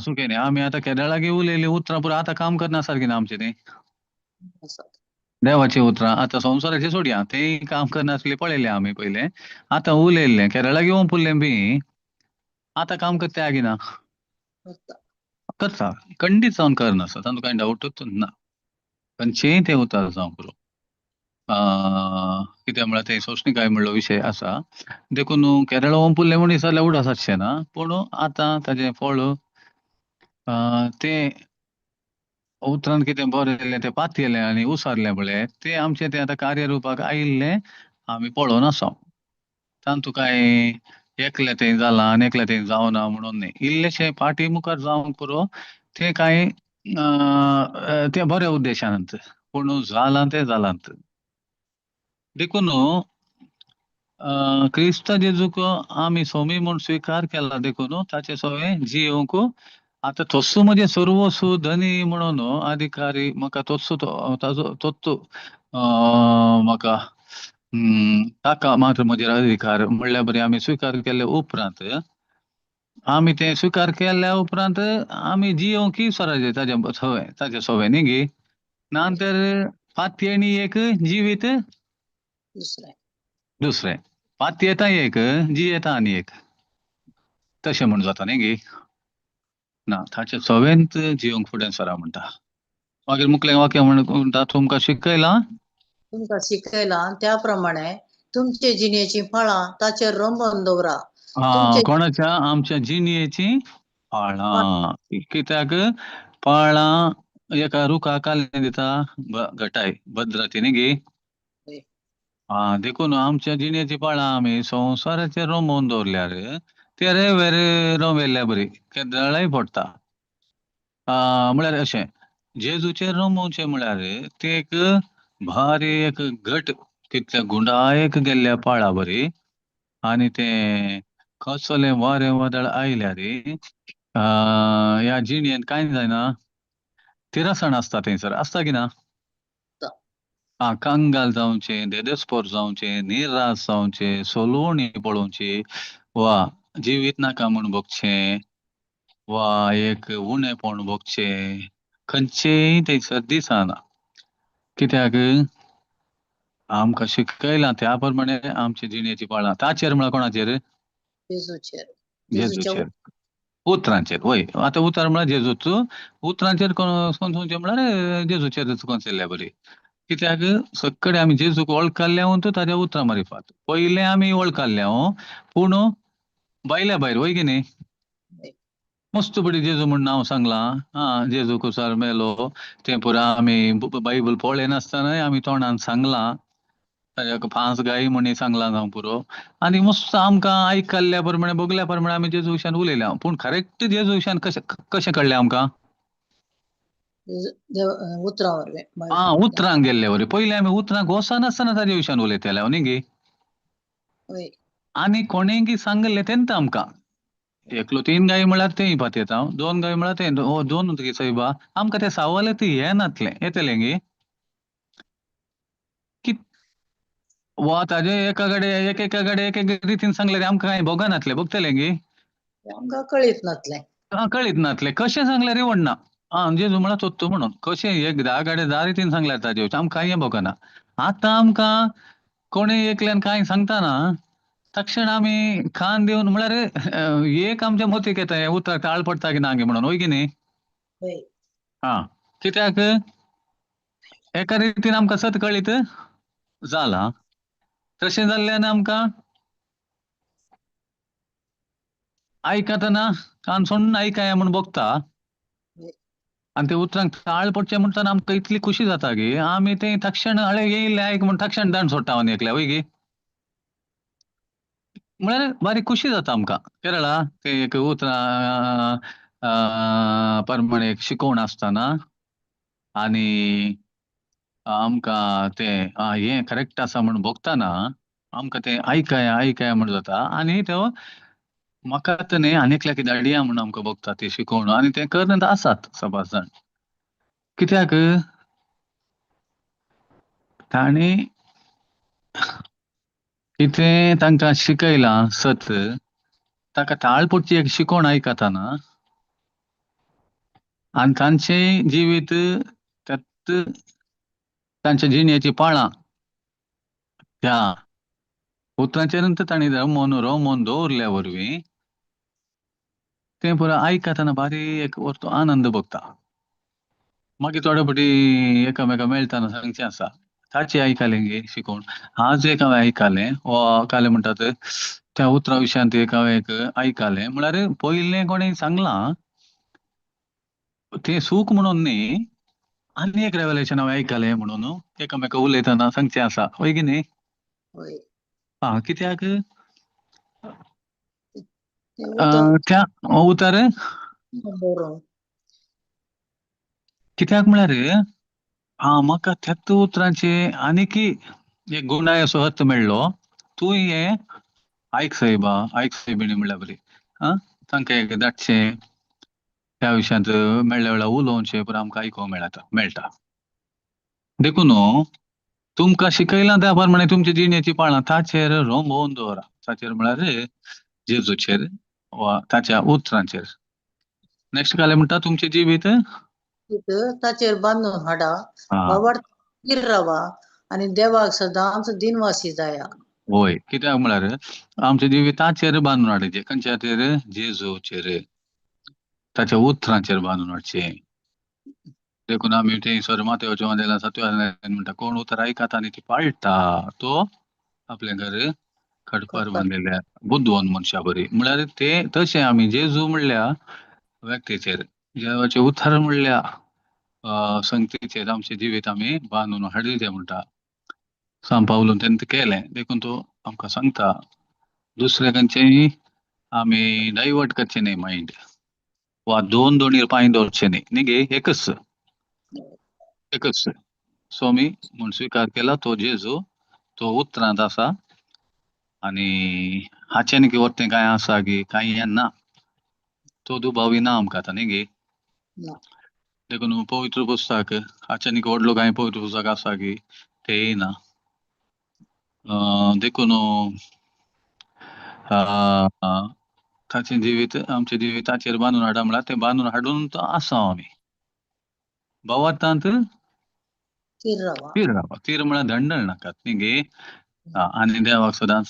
सुकें न्ही. आमी आतां केदळां लागीं उलयलीं उतरां पुरो आतां काम करना सारकीं ना आमचें तें देवाचीं उतरां. आतां संवसाराचें सोडया, तें काम करनासलें पळयलें आमी पयलें. आतां उलयल्लें केरळा घेवन पुरलें बी आतां काम करता की ना? करता, खंडीत जावन करनासता, तातूंत कांय डावटूच ना. खंयचेंय तें उतार जावं पुरो. कित्याक म्हळ्यार तें सोंसणीकाय म्हणलो विशय आसा देखून केरळा पुरलें म्हूण जाल्यार उडास आसचें ना, पूण आतां ताजें फळ तें उतरान कितें बरयलें तें पातयेलें आनी उसारलें पळय तें आमचें तें आतां कार्यरुपाक आयिल्लें आमी पळोवन आसा. तांतू कांय एकलें तें जालां आनी एकलें तें जावना म्हणून न्ही, इल्लेशें फाटी मुखार जावंक पुरो तें कांय तें बऱ्या उद्देशान, पूण जालां तें जालां. देखून क्रिस्त जेजूक आमी स्वामी म्हूण स्विकार केला, देखून ताचे सवें जियोवंक आतां तस्सो म्हजें सर्वस्व धनी म्हणून अधिकारी म्हाका तस्सो ताजो तत्तो म्हाका ताका मात्र म्हजेर अधिकार म्हणल्या बरी आमी स्विकार केले उपरांत, आमी ते स्विकार केल्या उपरांत आमी जियोवंक स्वराज्य ताजे सवें, ताजे सवें न्ही गी ना तर फातयेणी एक जिवीत
दुसरें
दुसरें पातयेता एक जियेता आनी एक तशें म्हूण जाता न्ही गी ना. ताचे सवेंत जिवंक फुडें सरा म्हणटा. मागीर मुखलें वाक्य म्हणटा तुमकां शिकयलां,
तुमकां शिकयलां त्या प्रमाणे तुमचे जिणेचीं फळां ताचेर रंबोवन दवरा.
कोणाच्या? आमच्या जिणेची फळां. कित्याक फळां एका रुखा काडलें दिता घटाय भद्रती न्ही गी. देखून आमच्या जिणेची फळां आमी संवसाराचेर रोमोवन दवरल्यार ते रेंवेर रोमेल्ल्या बरी केदळाय पडटा. म्हळ्यार अशें जेजूचेर रोमोवचें म्हळ्यार ते एक भारी एक घट कितल्या गुंडायक गेल्ल्या पाळा बरी आनी ते कसलें वारें वादळ आयल्यार ह्या जिणेंत कांय जायना, तिरसण आसता थंयसर आसता की ना? कंगाल जावचें, देदेस्पोर जावचें, निराश जावचें, सोलवणी पळोवची वा जिवीत नाका म्हूण भोगचें वा एक उणेपण भोगचें, खंयचेय थंयसर दिसना. कित्याक आमकां शिकयलां त्या प्रमाणे आमचे जिणेची पाळां ताचेर म्हळ्यार कोणाचेर?
जेजूचेर.
जेजूचेर, उतरांचेर. वय आतां उतर म्हळ्यार जेजूच, उतरांचेर कोण म्हळ्यार जेजूचेर कोनसल्ल्या बरी. कित्याक सगळे आमी जेजूक वळखल्ले तो ताज्या उतरां मारिफात पयलें आमी वळखल्ले पूण भायल्या भायर वय की न्ही. मस्त बडी जेजू म्हूण नांव सांगलां, आं जेजू कुसार मेलो तें पुरा आमी बायबल पळयनासतनाय आमी तोंडान सांगलां, ताज्या फांस गाय म्हणी सांगलां जावं पुरो आनी मस्त आमकां आयकल्ल्या प्रमाणे बगल्या प्रमाणे आमी जेजू विशयान उलयल्या. पूण करेक्ट जेजू विशयान कशें कशें कळ्ळें आमकां?
उतरां वरवीं.
आं उतरांक गेल्ले वरी. पयलीं आमी उतरांक वचनासतना ताजे विशयान उलयताले न्ही गी. आनी कोणेंगी सांगल्लें तेन्ना आमकां एकलो 3 गाय म्हळ्यार तेंय पातयेता, 2 गाय म्हळ्यार तें दोन सैबा आमकां तें सावले ती येनातलें येतलें गी की वा ताजे एका कडेन एक एका कडेन एक एक रितीन सांगलें आमकां कांय भोगनातलें, भोगतलें गी
आमकां कळीत नातलें.
आं कळीत नातलें कशें सांगल्यार रिवणना. आं जेजू म्हळ्यार सोदतो म्हणून कशें एक 10 कडेन 10 रितीन सांगल्यार ताजे आमकां कांय भोगना. आतां आमकां कोणें एकल्यान कांय सांगतना तक्षण आमी खान दिवन म्हळ्यार एक आमच्या मतीक येता हें उतर ताळ पडटा की ना गे म्हणून, वय की न्ही? आं कित्याक एका रितीन आमकां सत कळीत जालां, तशें जाल्ल्यान आमकां आयकतना कान सोडून आयकया म्हूण भोगता आनी ते उतरांक ताळ पडचें म्हणटना आमकां इतली खुशी जाता की आमी तें तक्षण हळे येयल्लें आयक म्हूण तक्षण दांड सोडटा आनी एकल्या, वय गी? म्हळ्यार बारीक खुशी जाता आमकां. केरळा ते एक उतरां प्रमाणे एक शिकोवण आसतना आनी आमकां तें हें करेक्ट आसा म्हूण भोगतना आमकां तें आयकया आयकया म्हूण जाता आनी तो म्हाका आतां न्ही आनी एकल्याक धाडया म्हूण आमकां भोगता ते शिकोवण आनी तें करत आसात सभास जाण. कित्याक तांणी कितें तांकां शिकयलां सत, ताका ताळ पडची एक शिकोवण आयकतना आनी तांचें जिवीत त्यात तांच्या जिणेची पाळां त्या उतरांचेर तांणी रमोन रमोन दवरल्या वरवीं तें पुरो आयकतना बारीक एक वस्तू आनंद भोगता. मागीर थोडे फावटी एकामेका मेळटना सांगचें आसा ताची आयकलें गे शिकोवन आज एक हांवें आयकलें वा कालें म्हणटात त्या उतरां विशयांत एक हांवें एक आयकलें म्हळ्यार पयलें कोणें सांगलां तें सूख म्हणून न्ही, आनी एक रेवलेशन हांवें आयकलें म्हणून एकामेका उलयतना सांगचें आसा, हय की न्ही?
हय.
आं, कित्याक
तें उतर
त्या उतर
बरोवंक.
कित्याक म्हळ्यार आं म्हाका त्याच उतरांचे आनीकी एक गुणाय असो अर्थ मेळ्ळो. तूं हें आयक सायबा, आयक सायबिणी म्हणल्यार बरी आं तांकां एक धाडचें त्या विशयांत मेळ्ळे वेळार उलोवचें पुरो आमकां आयकूंक मेळटा. देखून तुमकां शिकयलां त्या प्रमाणे तुमचे जिणेची पाळां ताचेर रोंबोवन दवरा. ताचेर म्हळ्यार जेजूचेर वा ताच्या उतरांचेर. नेक्स्ट कालें म्हणटा तुमचें जिवीत
ताचेर बांदून हाडा, भावार्थ थीर रावा आनी देवाक सदांच दिनवासी जाया.
वय, कित्याक म्हळ्यार आमचें जिवीत ताचेर बांदून हाडचें. खंयच्याचेर? जेजूचेर, ताच्या उतरांचेर बांदून हाडचें. देखून आमी ते सर मातेवच्या वांदेला सातव्या म्हणटा कोण उतर आयकता आनी ती पाळटा तो आपल्या घर खडपार बांदलेल्या बुदवंत मनशा बरी. म्हळ्यार ते तशें आमी जेजू म्हणल्या व्यक्तीचेर, देवाचें उतर म्हणल्या संगतीचेर आमचें जिवीत आमी बांदून हाडलें म्हणटा. सांव पावलून तेणें केलें, देखून तो आमकां सांगता दुसऱ्या खंयचेय आमी डायवर्ट करचें न्ही मायंड, वा दोन दोणीर पांय दवरचें न्ही, न्ही गे? एकच एकच स्वामी म्हूण स्विकार केला तो जेजू, तो उतरांत आसा आनी हाचें की वरतें कांय आसा की कांय ना, तो दुबावी ना आमकां आतां, न्ही गे? देखून पवित्र पुस्तक हाचें व्हडलो कांय पवित्र पुस्तक आसा की तेय ना. देखून ताचें जिवीत आमचें जिविताचेर बांदून हाडा म्हळ्यार तें बांदून हाडून तो आसा आमी भावार्थांत
थीर रावा.
थीर रावा. थीर म्हळ्यार दंडळ नाकात न्ही गे? आनी देवाक सदांच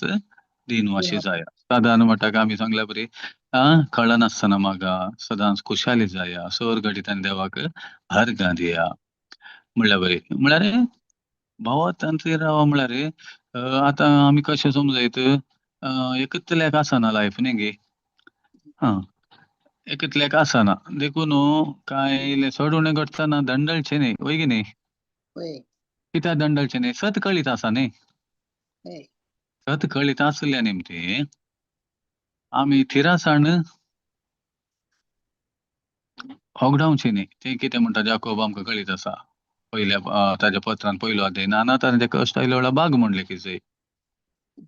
दिनवाशी जाया. सादारण म्हणटा आमी सांगल्या बरी कळनासतना मागा सदांच खुशाली जाया, सर घडीत आनी देवाक अर्घां दिया म्हणल्या बरी. म्हळ्यार भावार्थान थीर रावा म्हळ्यार आतां आमी कशें समजयत एकतल्याक आसना लायफ न्ही गे? आं, एकतल्याक आसना, देखून कांय इल्लें चड उणें घडटना दंडळचें न्ही, वय की न्ही? कित्याक दंडळचें न्ही? सत कळीत आसा न्ही? सत कळीत आसल्या निमती आमी थिरासाण होगडावचें न्ही. तें कितें म्हणटा जाकोब आमकां कळीत आसा पयल्या ताच्या पत्रान पयलो अध्याय, नाना तरांचे कश्ट आयले वेळार बाग म्हणले की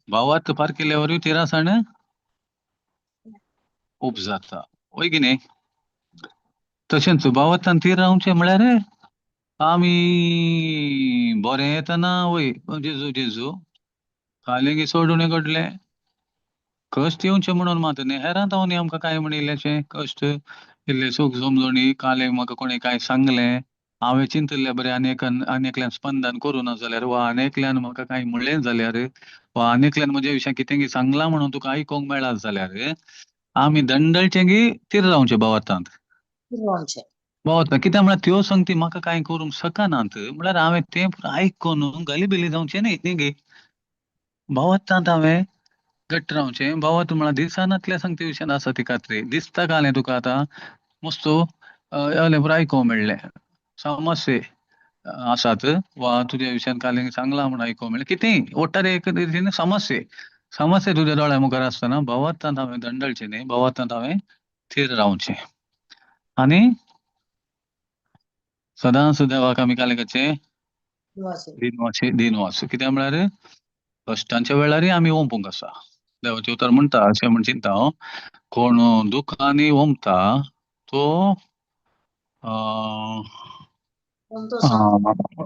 भावार्थ पार केल्या वरवीं थिरासाण उपजाता, वय की न्ही? तशेंच भावार्थान थीर रावचें म्हळ्यार आमी बरें येतना वय जेजू जेजू कालें सोडून घडलें कश्ट येवचें म्हणून मात न्ही, हेरांत हांव न्ही आमकां कांय म्हणिल्लें कश्ट इल्लें सूख समजणी कालें म्हाका कोणें कांय सांगलें हांवें चिंतिल्लें बरें आनी आनी एकल्यान स्पंदन करूं ना जाल्यार वा आनी एकल्यान म्हाका कांय म्हणलें जाल्यार वा आनी एकल्यान म्हज्या विशयान कितें सांगलां म्हणून तुका आयकूंक मेळत जाल्यार आमी दंडळचें गी थीर रावचें भावार्थांत. भावार्थांत कित्याक म्हळ्यार त्यो संगती म्हाका कांय करूंक शकनात म्हळ्यार हांवें तें आयकून गलिबिली जावचें न्ही, न्ही गे? भावार्थांत हांवें घट्ट रावचें. भावार्थ म्हळ्यार दिसनातल्या संगती विशयान आसा ती खात्री दिसता कालें तुका आतां मस्तो पुरो आयकूंक मेळ्ळें समस्ये आसात वा तुज्या विशयान कालें सांगलां म्हूण आयकूंक मेळ्ळें कितेंय ओट्टार एक रितीन समस्ये समस्ये तुज्या दोळ्या मुखार आसतना भावार्थांत हांवें दंडळचें न्ही, भावार्थांत हांवें थीर रावचें आनी सदांच देवाक आमी कालें करचें दिनवासी दिनवास. कित्याक म्हळ्यार कश्टांच्या वेळारय आमी ओंपूंक आसा. देवाचें उतर म्हणटा अशें म्हण चिंता हांव, कोण दुखांनी ओंपता तो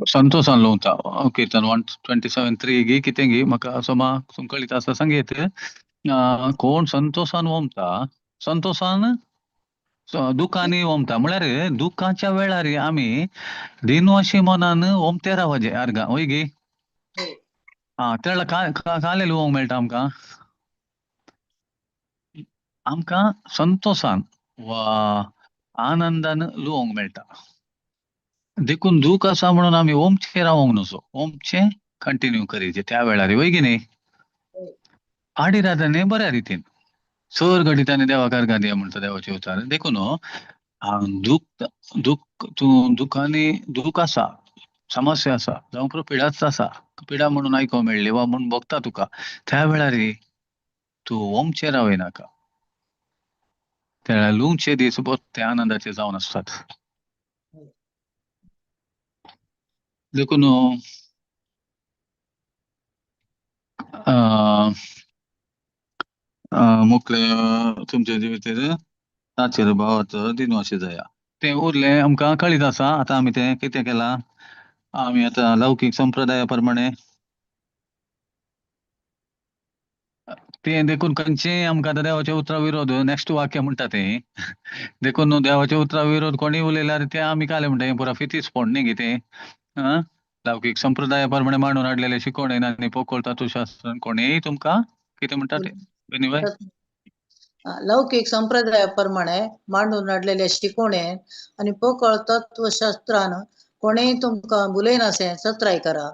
संतोशान लुंवता. किर्तन 127:3 गी कितें गी म्हाका असो मा कळीत आसा सांगयत. कोण संतोशान ओंपता, संतोशान दुखांनी ओंपता म्हळ्यार दुखाच्या वेळार आमी दिनवाशी मनान ओंपते रावचें अर्गां, वय गी? आं, त्या कालें लुवंक मेळटा आमकां, आमकां संतोशान वा आनंदान लुवंक मेळटा. देखून दूख आसा म्हणून आमी ओमचें रावंक नजो, ओमचें कंटिन्यू करीचें त्या वेळार, वय की न्ही? आडी रात न्ही बऱ्या रितीन सर घडीत आनी देवाक अर्गां दिया म्हणटा देवाचें उतर. देखून दुःख दुःख तूं दुखांनी दुःख आसा, समस्या आसा, जावं पुरो पिडाच आसा, पिडा म्हणून आयको मेळ्ळी वा म्हूण भोगता तुका, त्या वेळार तूं ओमचें रावयनाका. त्या वेळार लुंगचे दीस ते आनंदाचे जावन आसतात. देखून मुखले तुमच्या जिवितेर ताचेर भावाचो दिनवाशी जाया. तें उरलें आमकां कळीत आसा. आतां आमी तें कितें केलां, आमी आतां लौकीक संप्रदाया प्रमाणे तें देखून खंयचें आमकां आतां देवाच्या उतरा विरोध नेक्स्ट वाक्य म्हणटा तें. देखून न्हू देवाच्या उतरा विरोध कोणीय उलयल्यार तें आमी कालें म्हणटा हें पुरा फितीसपण न्ही कितें. लौकीक संप्रदाया प्रमाणे मांडून हाडलेले शिकोवणेन आनी पोकळ तत्वशास्त्रान कोणेय तुमकां कितें म्हणटा तें बेनीबाय?
लौकीक संप्रदाया प्रमाणे मांडून हाडलेले शिकोवणेन आनी पोकळ तत्वशास्त्रान कोणेय तुमकां भुलयनासें चत्राय करा.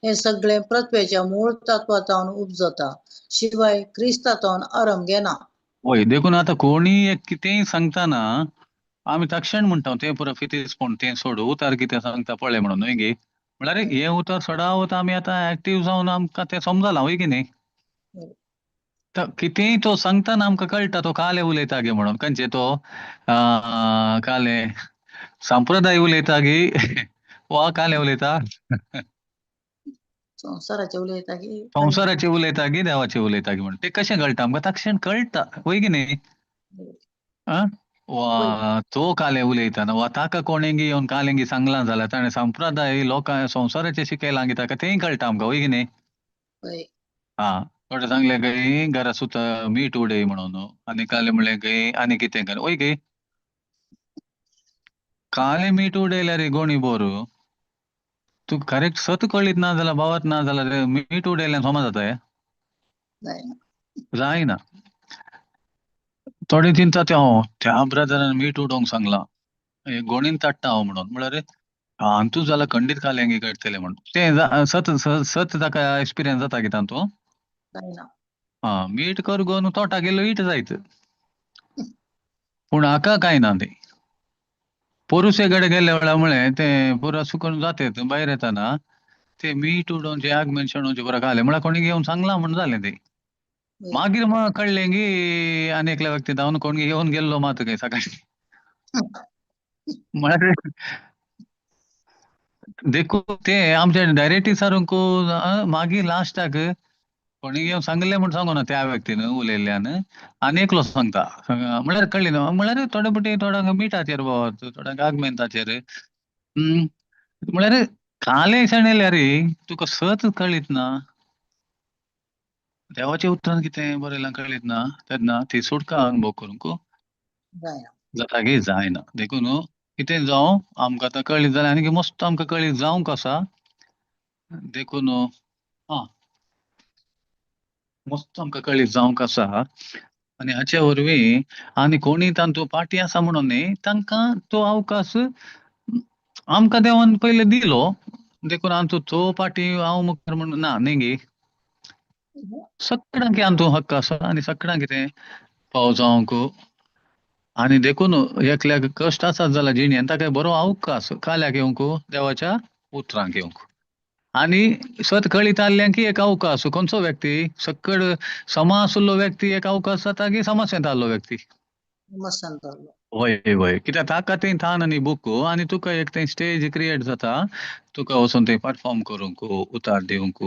हें सगळें पृथ्वेच्या मूळ तत्वांतावन उपजता, शिवाय क्रिस्तांतावन आरंभ घेना.
वय, देखून आतां कोणीय एक कितेंय सांगतना आमी तक्षण म्हणटा तें पुरो फितीसपण, तें सोड, उतार कितें सांगता पळय म्हणून न्हय गे. म्हळ्यार हें उतर सदांच आमी आतां एक्टीव जावन आमकां तें समजलां वय की न्ही. कितेंय तो सांगतना आमकां कळटा तो काले उलयता गे म्हणून, खंयचे तो काले संप्रदाय उलयता गी वा काले उलयता,
संवसाराचे उलयता की
संवसाराचे उलयता गी देवाचे उलयता गी म्हणून ते कशें कळटा आमकां? तक्षण कळटा वय की न्ही. वा तो काले उलयतना वा ताका कोणेंगी येवन कालेंगी सांगलां जाल्यार ताणें संप्रदाय लोकां संवसाराचे शिकयलां गी ताका तेंय कळटा आमकां वय की न्ही. हा, थोडे सांगले काय घरा सुद्दां मीठ उडय म्हणून, आनी काले म्हणलें काय आनी कितें कर वय गे. काले मीठ उडयल्यार गोणी बोर तूं करेक्ट सत कळीत ना जाल्यार भावात ना जाल्यार मीठ उडयल्यार समा जाता जायना. थोडे चिंता ते हांव त्या ब्रदरान मीठ उडोवंक सांगलां गोणीन ताडटा हांव म्हणून, म्हळ्यार हातूं जाल्यार खंडीत काल्यांगी करतले म्हणून तें सत सत ताका एक्सपिरियन्स जाता की तातूंत. हा, मीठ कर गो तोटा गेलो it जायत, पूण हाका कांय ना तें. पोरुसे कडेन गेल्ले वेळार म्हळें तें पुरो सुकून जाते भायर येताना ते मीठ उडोवन जे आग मेनशणोवचे पुरो घालें म्हळ्यार कोणी घेवन सांगलां म्हूण जालें तें. मागीर मग कळ्ळें की आनी एकल्या व्यक्ती धांवन कोण घेवन गेल्लो मात काय सकाळी. म्हळ्यार देखून ते आमच्या डायरेक्टली सारूंक मागीर लास्टाक कोणी घेवन सांगलें म्हूण सांगू ना त्या व्यक्तीन उलयल्ल्यान आनी एकलो सांगता म्हळ्यार कळ्ळी न्हू. म्हळ्यार थोडे पटी थोड्यांक मिठाचेर भोंवत, थोड्यांक आगमेंताचेर, म्हळ्यार काले शेणयल्यार तुका सत कळीत ना, देवाच्या उतरान कितें बरयलां कळीत ना, तेन्ना ती सुटका अनुभव करूंक जाता की जायना. देखून कितें जावं आमकां आतां कळीत जालें आनी मस्त आमकां कळीत जावंक आसा. देखून आं मस्त आमकां कळीत जावंक आसा. आनी हाचे वरवीं आनी कोणी तांतू पार्टी आसा म्हणून न्ही, तांकां तो अवकाश आमकां देवान पयलें दिलो, देखून आमचो तो पार्टी हांव मुखार म्हणून ना न्ही गे. सगळ्यांक आमचो हक्क आसा आनी सगळ्यांक कितें पाव जावंक. आनी देखून एकल्याक कश्ट आसात जाल्यार जिणेन ताका बरो अवकाश काल्याक येवंक, देवाच्या उतरांक येवंक. आनी सत कळीत आहलें की एक अवकाश खंयचो व्यक्ती सकड समा आशिल्लो व्यक्ती एक अवकाश जाता की समस्येंत आहलो व्यक्ती. वय वय, कित्याक ताका तें थान आनी बुक आनी तुका एक तें स्टेज क्रिएट जाता, तुका वचून थंय परफॉर्म करूंक, उतार दिवंक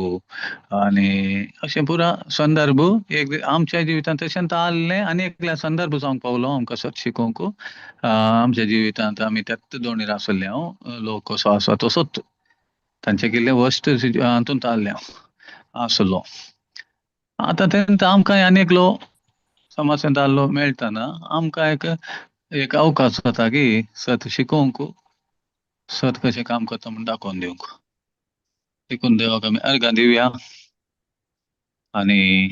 आनी अशें पुरा संदर्भ एक आमच्या जिवितांत तशें आहलें आनी एकल्या संदर्भ जावंक पावलो आमकां सत शिकोवंक. आमच्या जिवितांत आमी त्याच दोणीर आसले हांव, लोक कसो आसा तसोच तांचे किल्ले वस्ट हातूंत आहले हांव आसलो. आतां तेंत आमकां आनी एकलो समाजांत आहलो मेळटना आमकां एक एक अवकाश जाता की सत शिकोवंक, सत कशें काम करता म्हूण दाखोवन दिवंक. देखून देवाक आमी अर्गां दिवया आनी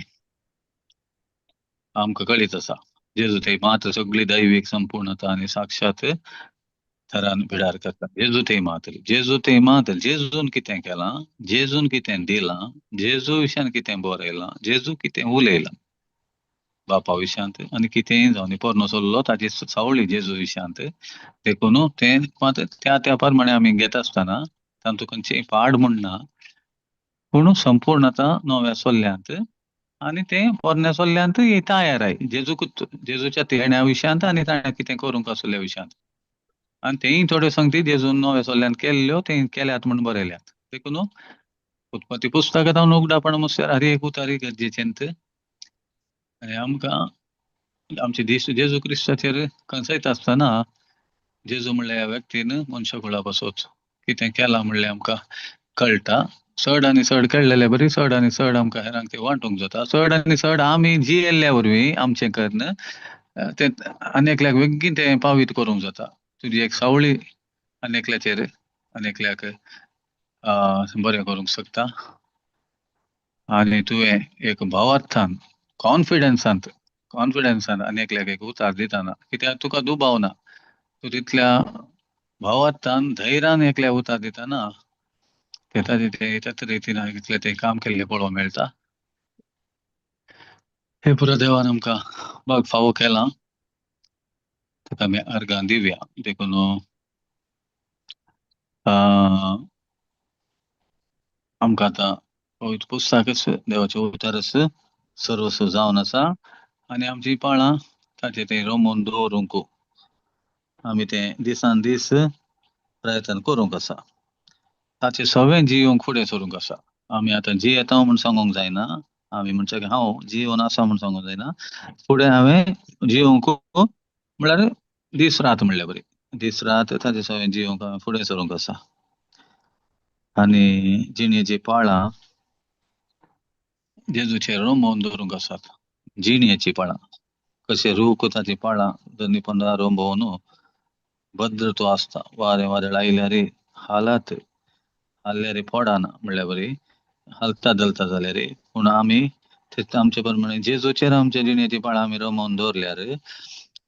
आमकां कळीत आसा जेजू थंय मात सगळी दैवीक संपूर्णता आनी साक्षात थरान भिडार करता. जेजू थंय मातली, जेजू थंय मातली, जेजून कितें केलां, जेजून कितें दिलां, जेजू विशयान कितें बरयलां, जेजू कितें उलयलां, बापा विशयांत आनी कितेंय जावं पोरनो सोल्लो ताची सावळी जेजू विशयांत. देखून तें मात त्या त्या प्रमाणे आमी घेता आसतना तातूंत खंयचेय पाड म्हूण ना, पूण संपूर्ण आतां नव्या सोल्ल्यांत आनी तें पोरण्या सोल्ल्यांत तयार आय जेजूकूच, जेजूच्या तेण्या विशयांत आनी ताणें कितें करूंक आसल्या विशयांत. आनी तेंय थोड्यो संगती जेजून नव्या सोल्ल्यान केल्ल्यो तें केल्यात म्हूण बरयल्यात. देखून उत्पत्ती पुस्तकां जावन उगडापण मुसल्यार हर एक उतारी गरजेचें. आनी आमकां आमचे दीस जेजू क्रिस्ताचेर कंसयता आसतना जेजू म्हणल्या ह्या व्यक्तीन मनशाकुळा पासत कितें केलां म्हणलें आमकां कळटा. चड आनी चड कळ्ळेले बरी चड आनी चड आमकां हेरांक तें वांटूंक जाता. चड आनी चड आमी जियेल्ल्या वरवीं आमचें कर्ण तें आनी एकल्याक बेगीन तें पावीत करूंक जाता. तुजी एक सावळी आनी एकल्याचेर आनी एकल्याक बरें करूंक शकता. आनी तुवें एक भावार्थान कॉन्फिडन्सांत कॉन्फिडन्सान आनी एकल्याक एक उतार दितना कित्याक तुका दुबाव ना, तूं तितल्या भावार्थान धैर्यान एकल्या उतार दितना ते ताजे ते त्याच रितीन इतलें तें काम केल्लें पळोवंक मेळटा. हे पुरो देवान आमकां बाग फावो केलां, ताका आमी अर्गां दिवया. देखून आमकां आतां पवित्र पुस्तकच देवाचें उतरच सर्वस्व जावन आसा आनी आमची पाळां ताचें तें रोमून दवरूंक आमी तें दिसान दीस प्रयत्न करूंक आसा. ताचें सगळें जियोंक फुडें सरूंक आसा. आमी आतां जियेता म्हूण सांगूंक जायना, आमी म्हणचे की हांव जियोन आसा म्हूण सांगूंक जायना, फुडें हांवें जियोंक म्हळ्यार दीस रात म्हणल्या बरी दीस रात ताचें सगळें जियोंक हांवें फुडें सरूंक आसा. आनी जिणेची पाळां जेजूचेर रोमोवन दवरूंक आसात. जिणेची पाळां कशें रूख ताची पाळां दोनी पंदरा रोंबोवन भद्र तो आसता, वारें वादळ आयल्यार हालात हाल्ल्यार पडना म्हणल्यार बरी हालता धलता जाल्यार, पूण आमी आमचे प्रमाणे जेजूचेर आमच्या जिणेची पाळां आमी रोमोवन दवरल्यार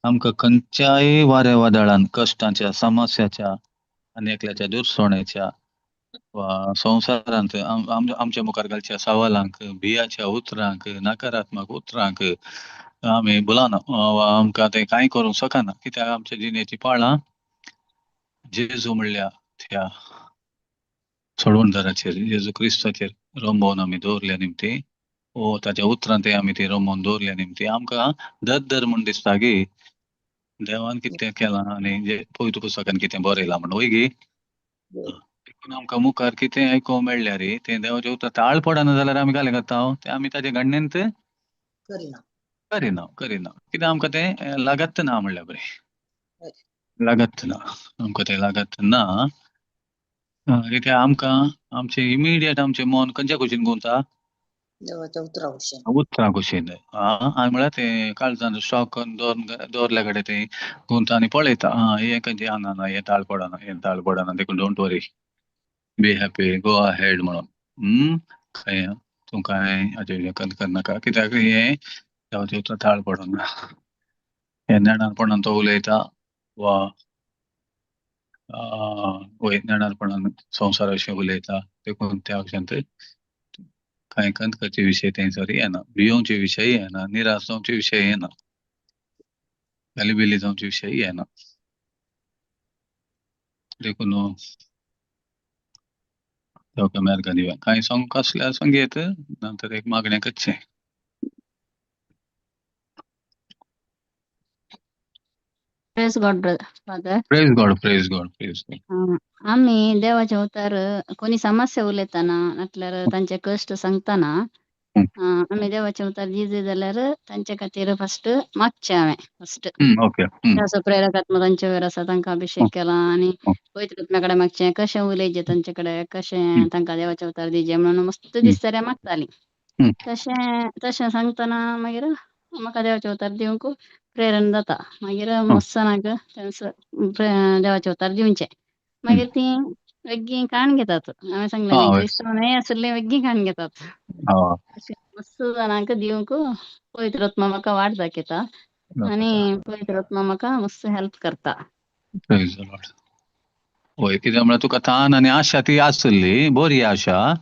आमकां खंयच्याय वाऱ्या वादळान कश्टांच्या समस्याच्या आनी एकल्याच्या दुरसोण्याच्या वा संवसारांत आमच्या मुखार घालच्या सवालांक भियाच्या उतरांक नकारात्मक उतरांक आमी भुलाना वा आमकां तें कांय करूंक शकना. कित्याक आमच्या जिणेची पाळां जेजू म्हणल्या त्या सोडवणदाराचेर जेजू क्रिस्ताचेर रोंबोवन आमी दवरल्या निमती ओ ताच्या उतरान ते आमी ती रोमोवन दवरल्या निमती आमकां दर म्हूण दिसता की देवान कितें केलां आनी जे पवित्र पुस्तकान कितें बरयलां म्हण वय गी. देखून आमकां मुखार कितें आयकूंक मेळ्ळ्यार तें देवाचें उतर ताळ पडना जाल्यार आमी घालें करता तें आमी ताजे गणणेंत
करिना
करिना करिना कित्याक आमकां तें लागत ना म्हणल्यार बरें लागत ना आमकां तें लागत ना. कित्याक आमकां आमचें इमिडिएट आमचें मन खंयच्या कुशीन गुंता
देवाच्या उतरा भशेन
उतरां कुशीन. आनी म्हळ्यार तें काळजान स्टॉक करून दवरल्या कडेन तें गुंता आनी पळयता हें खंयचें ना ना हें ताळ पडना हें ताळ पडना देखून don't worry be happy go ahead म्हणून खंय तूं कांय हाजें करनाका कित्याक हें देवाचें उतर ताळ पडना हें नेणारपणान तो उलयता वा वय नेणारपणान संवसारा विशीं उलयता देखून त्या विशयांत कांय कंदकाचे विशय थंयसर येना, भियोवचे विशय येना, निराश जावचे विशय येना, गालीबिली जावचे विशय येना. देखून देवाक मेरगां दिवया. कांय सांगूंक आसल्यार सांगयत नंतर एक मागणें करचें.
Praise God father.
Praise God, praise God, praise God.
आमी देवाचे उतर कोणी समस्या उलयतना नाटल्यार तांचे कश्ट सांगतना आमी देवाचे उतर दिजे जाल्यार तांचे खातीर फस्ट मागचें हांवें फस्ट
ओके
असो प्रेरक आत्मा तांचे वयर आसा तांकां अभिशेक केला आनी पवित्र आत्म्या कडेन मागचें कशें उलयचें तांचे कडेन कशें तांकां देवाचे उतर दिवचें म्हणून मस्त दिसतलें मागताली. तशें तशें सांगतना मागीर म्हाका देवाचें उतर दिवंक प्रेरण जाता. मागीर मस्त जाणांक देवाचें उतर दिवचें मागीर ती वेगळी काण घेतात. हांवें सांगलें न्ही क्रिस्तांव न्हय आसले वेगळी काण घेतात. अशें मस्त जाणांक दिवंक पवित्र आत्मा म्हाका वाट दाखयता आनी पवित्र आत्मा म्हाका मस्त हेल्प करता.
वय कित्याक म्हळ्यार तुका तान आनी आशा ती आसली बरी आशा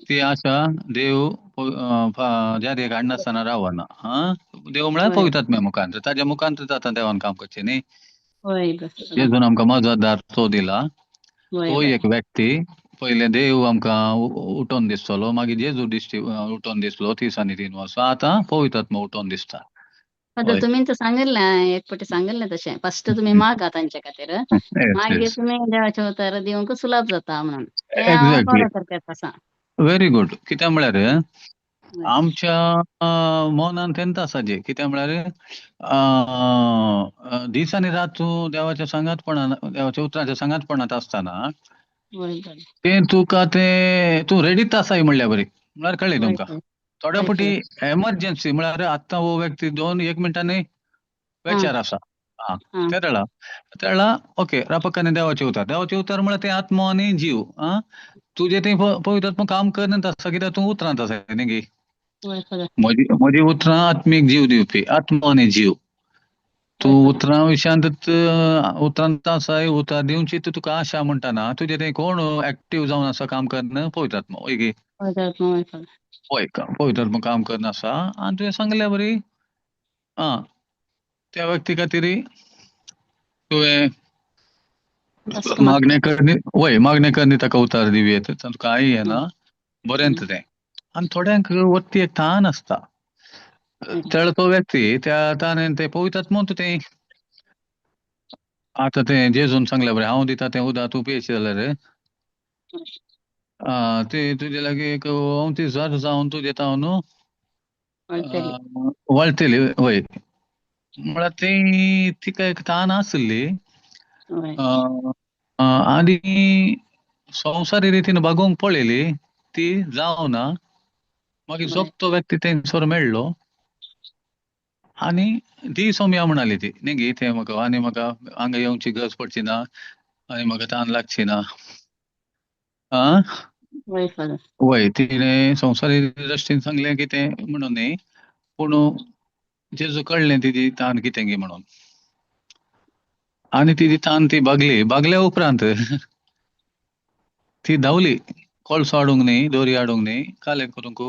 ती आशा देव जारी काडनासतना रावना. देव म्हळ्यार
वय.
पवित्र आत्म्या मुखांत, ताज्या मुखांत जाता देवान काम करचें न्ही.
वय
जेजून आमकां मजतदार तो दिला.
वय
तो
वय.
एक व्यक्ती पयलें देव आमकां उठोन दिसतलो, मागीर जेजू दिश्टी उठोन दिसलो 30 आनी 3 वर्सां, आतां पवित्र आत्मा उठोन दिसता.
फादर
वय.
तुमी तर सांगिल्लें, एक फावटी सांगिल्लें तशें, फस्ट तुमी मागा तांच्या खातीर,
येस
मागीर
येस
तुमी देवाचें उतर दिवंक सुलभ जाता म्हणून, तें हांव
एक्झॅक्टली.
फॉलो करता आसा.
Very good. कित्याक म्हळ्यार आमच्या मनान तेंच आसा जे, कित्याक म्हळ्यार दीस आनी रात तूं देवाच्या सांगातपणान, देवाच्या उतराच्या सांगातपणांत आसतना तें तुका तें तूं रेडीच आसाय म्हणल्या बरी, म्हळ्यार कळ्ळें तुमकां. थोड्या फावटी एमर्जन्सी म्हळ्यार आतां हो व्यक्ती 2-1 मिनटांनी वेचार आसा, आं तेळा तेळा ओके रापकाने देवाचें उतर, देवाचें उतर म्हळ्यार तें आत्मो आनी जीव. आं तुजें तें पवित्र आत्मा काम करनात आसता, कित्याक तूं उतरांत आसा न्ही गे. म्हजी म्हजी उतरां आत्मीक जीव दिवपी, आत्मो आनी जीव. तूं उतरां विशयांत उतरांत आसाय, उतरां दिवची तूं तुका आशा म्हणटा ना, तुजें तें कोण एक्टीव जावन आसा काम करना, पवित्र आत्मो. वय गे, वय पवित्र आत्मा काम करना आसा. आनी तुवें सांगल्या बरी आं त्या व्यक्ती खातीर तुवें मागणें करणी, वय मागणें करणी ताका उतार दिवये, तातूंत कांय येना, बरें तें. आनी थोड्यांक वत्ती एक तान आसता, तेळ तो व्यक्ती त्या तानेन ते पवित्र आत्मो तें आतां तें जेजून सांगल्या बरें, हांव दिता तें उदक तूं पियेशी जाल्यार तें तुजे लागीं एक 29 वर्सां जावन तुजें तावन न्हू वळटली. वय म्हळ्यार ती तिका एक तान आसली आनी संवसारी रितीन बागोवंक पळयली, ती जावना. मागीर सोगतो व्यक्ती तेंसर मेळ्ळो आनी ती सोम्या म्हणाली ती न्ही गे, तें म्हाका आनी म्हाका हांगा येवची गरज पडची ना आनी म्हाका तान लागची ना. आं वय तिणें संवसारी दृश्टीन सांगलें कितें म्हणून न्ही, पूण जेजू कळ्ळें तिजी तान कितें गी म्हणून, आनी तिजी तान ती बागली. बागल्या उपरांत ती धांवली, कोळसो हाडूंक न्ही, दोरी हाडूंक न्ही, कालें करूंक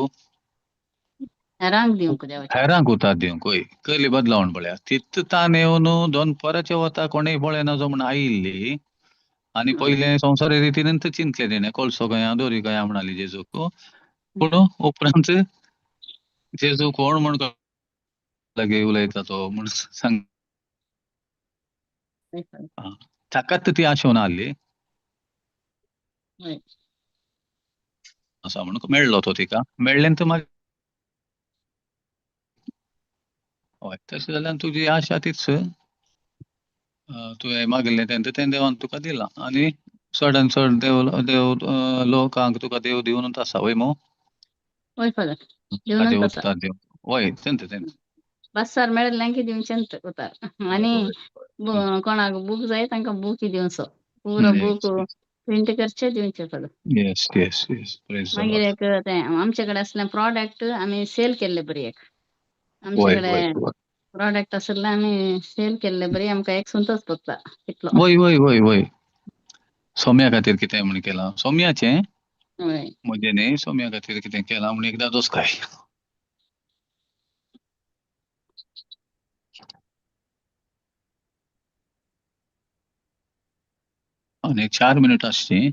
हेरांक दिवंक, देवाचें
हेरांक उतार दिवंक. वय कसली बदलावण पळया, तित तान येवन दनपाराच्या वता कोणूय पळयना जो म्हण आयिल्ली, आनी पयलें संवसारी रितीन चिंतलें तिणें, कोळसो खंय दोरी खंय म्हणाली जेजूक, पूण उपरांत जेजू कोण म्हण लागीं उलयता तो म्हण सांग, ताकाच ती आशेवन आहली आसा म्हणून मेळ्ळो तो तिका, मेळ्ळें तर मागीर हय तशें जाल्यार तुजी आशा तीच, तुवें मागिल्लें तें तें देवान तुका दिलां, आनी चड आनी चड देव देव लोकांक तुका देव दिवनूच आसा. वय मू,
वय फादर,
ताचे
दिवनूच आसा.
उतार दिवन. वय तेंच तेंच
बस्सार मेळिल्लें की दिवचें उतार, आनी कोणाक बूक जाय तांकां बूक दिवचो, पुरो बूक प्रिंट करचे दिवचे father.
Yes yes yes, praise the
मागीर
लॉर्ड.
एक तें आमचे कडेन आसलें प्रोडक्ट आमी सेल केल्ले बरी, एक आमचे
वय
कडेन
वय वय
प्रोडक्ट आशिल्लें आमी सेल केल्ले बरी, आमकां एक संतोष पडटा तितलो.
वय वय वय वय सोम्या खातीर कितें म्हण केलां, सोम्याचें
वय
म्हजें न्ही, सोम्या खातीर कितें केलां म्हण एकदां दोसकाय. आनी 4 मिनट आसची.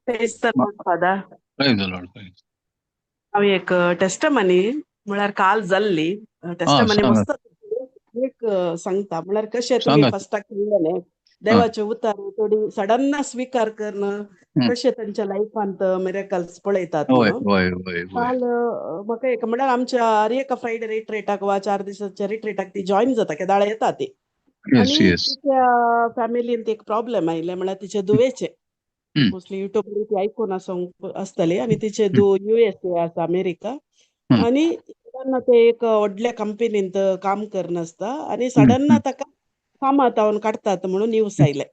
Praise the Lord, Father.
Praise the Lord. Praise.
हांव एक टेस्टमनी म्हळ्यार काल जाल्ली टेस्टमनी
सांगात.
मस्त एक सांगता, म्हळ्यार कशें तुमी
सांगात.
फस्टाक सांगलें देवाचे उतार थोडी सडन स्वीकार करून कशें तांच्या लायफांत मिरेकल्स पळयतात
वय
म्हणून.
वय वय वय
काल म्हाका एक म्हळ्यार आमच्या हर एका फ्रायडे रिट्रीटाक वा 4 दिसाच्या रिट्रीटाक ती जॉईन जाता, केदाळ येता ती.
येस
आनी
येस
तिच्या फॅमिलीन एक प्रॉब्लेम आयले, म्हळ्यार तिचे धुवेचे मोस्टली युट्यूबार ती आयकून आसूंक आसतली, आनी तिचे धूव USA आसा, अमेरिका, आनी तेन्ना ते एक व्हडल्या कंपनींत काम करन आसता, आनी सडन ताका कामात काडटात म्हणून न्यूज आयले.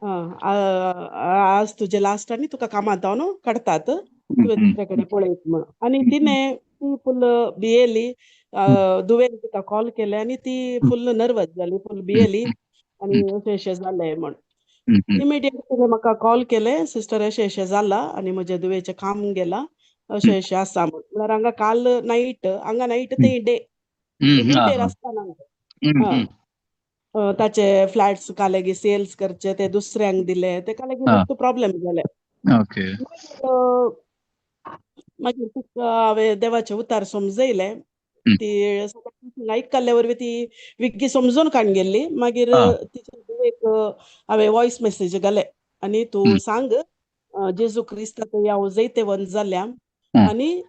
आज तुजे लास्ट आनी तुका कामात काडटात, तुवें दुसऱ्या कडेन पळयत म्हणून. आनी तिणें ती फुल भियेली, धुवेन तिका कॉल केले आनी ती फुल्ल नर्वस जाली, फुल भियेली आनी अशें अशें जालें म्हण. इमिडिएट तिणें म्हाका कॉल केले, सिस्टर अशें अशें जालां आनी म्हज्या धुवेचें काम गेलां, अशें अशें आसा म्हण. म्हळ्यार हांगा काल नायट, हांगा नायट ते डे ड्युटेर आसतना ताचे फ्लॅट्स कालेगी सेल्स करचे ते दुसऱ्यांक दिले, तेका लागीं मस्त प्रॉब्लेम जाले.
ओके.
मागीर तिका हांवें देवाचें उतार समजयलें. ती आयकल्ल्या वरवीं ती विग्गी समजून काडून गेल्ली. मागीर तिचे धुवेक हांवें वॉयस मेसेज घाले आनी तूं सांग जेजू क्रिस्ता थंय हांव जैतेवंत जाल्या आनी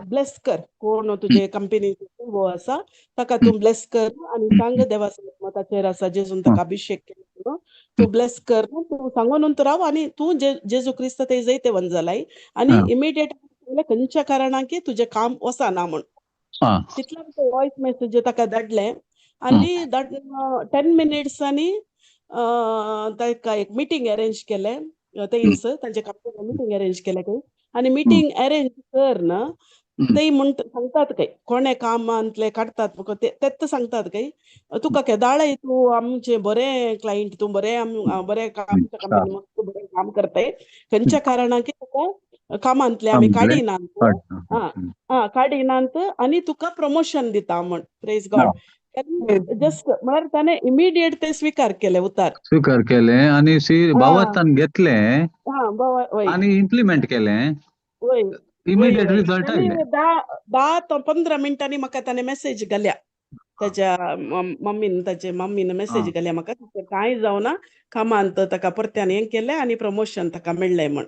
ब्लेस कर, कोण तुजे कंपनीचो वो आसा ताका तूं ब्लेस कर आनी सांग देवाचो ताचेर आसा, जेजून ताका अभिशेक केलो, तूं ब्लेस कर, तूं सांगून राव आनी तूं जेजू क्रिस्त थंय जैतेवंत जालाय आनी इमिडिएट खंयच्या कारणान की तुजें काम वचना म्हूण. तितल्यान वॉयस मेसेज ताका धाडले आनी 10 मिनिट्सांनी ताका एक मिटींग अरेंज केलें थंयच, तांचे कंपनी मिटींग अरेंज केलें खंय आनी मिटींग अरेंज कर ना ते म्हणटा सांगतात काय कोणे कामांतले काडटात तेच सांगतात काय तुका केदाळय तूं आमचे बरें क्लायंट, तूं बरें बरें आमच्या कंपनी मस्त बरें काम करताय, खंयच्या कारणान की तुका कामांतले आमी काडिनात, हा काडिनात आनी तुका प्रमोशन दिता म्हण. Praise God. Just म्हळ्यार ताणें इमिडिएट ते स्विकार केले, उतार
स्विकार केले आनी भावार्थान घेतले आनी इम्प्लिमेंट केले, इमिडिएट रिजल्ट आयले.
10 ते 15 मिनटांनी म्हाका ताणें मेसेज घाल्या, ताच्या मम्मीन, ताचे मम्मीन मेसेज घाल्या म्हाका, कांय जावना कामांत ताका परत्यान हें केलें आनी प्रमोशन ताका मेळ्ळें म्हण.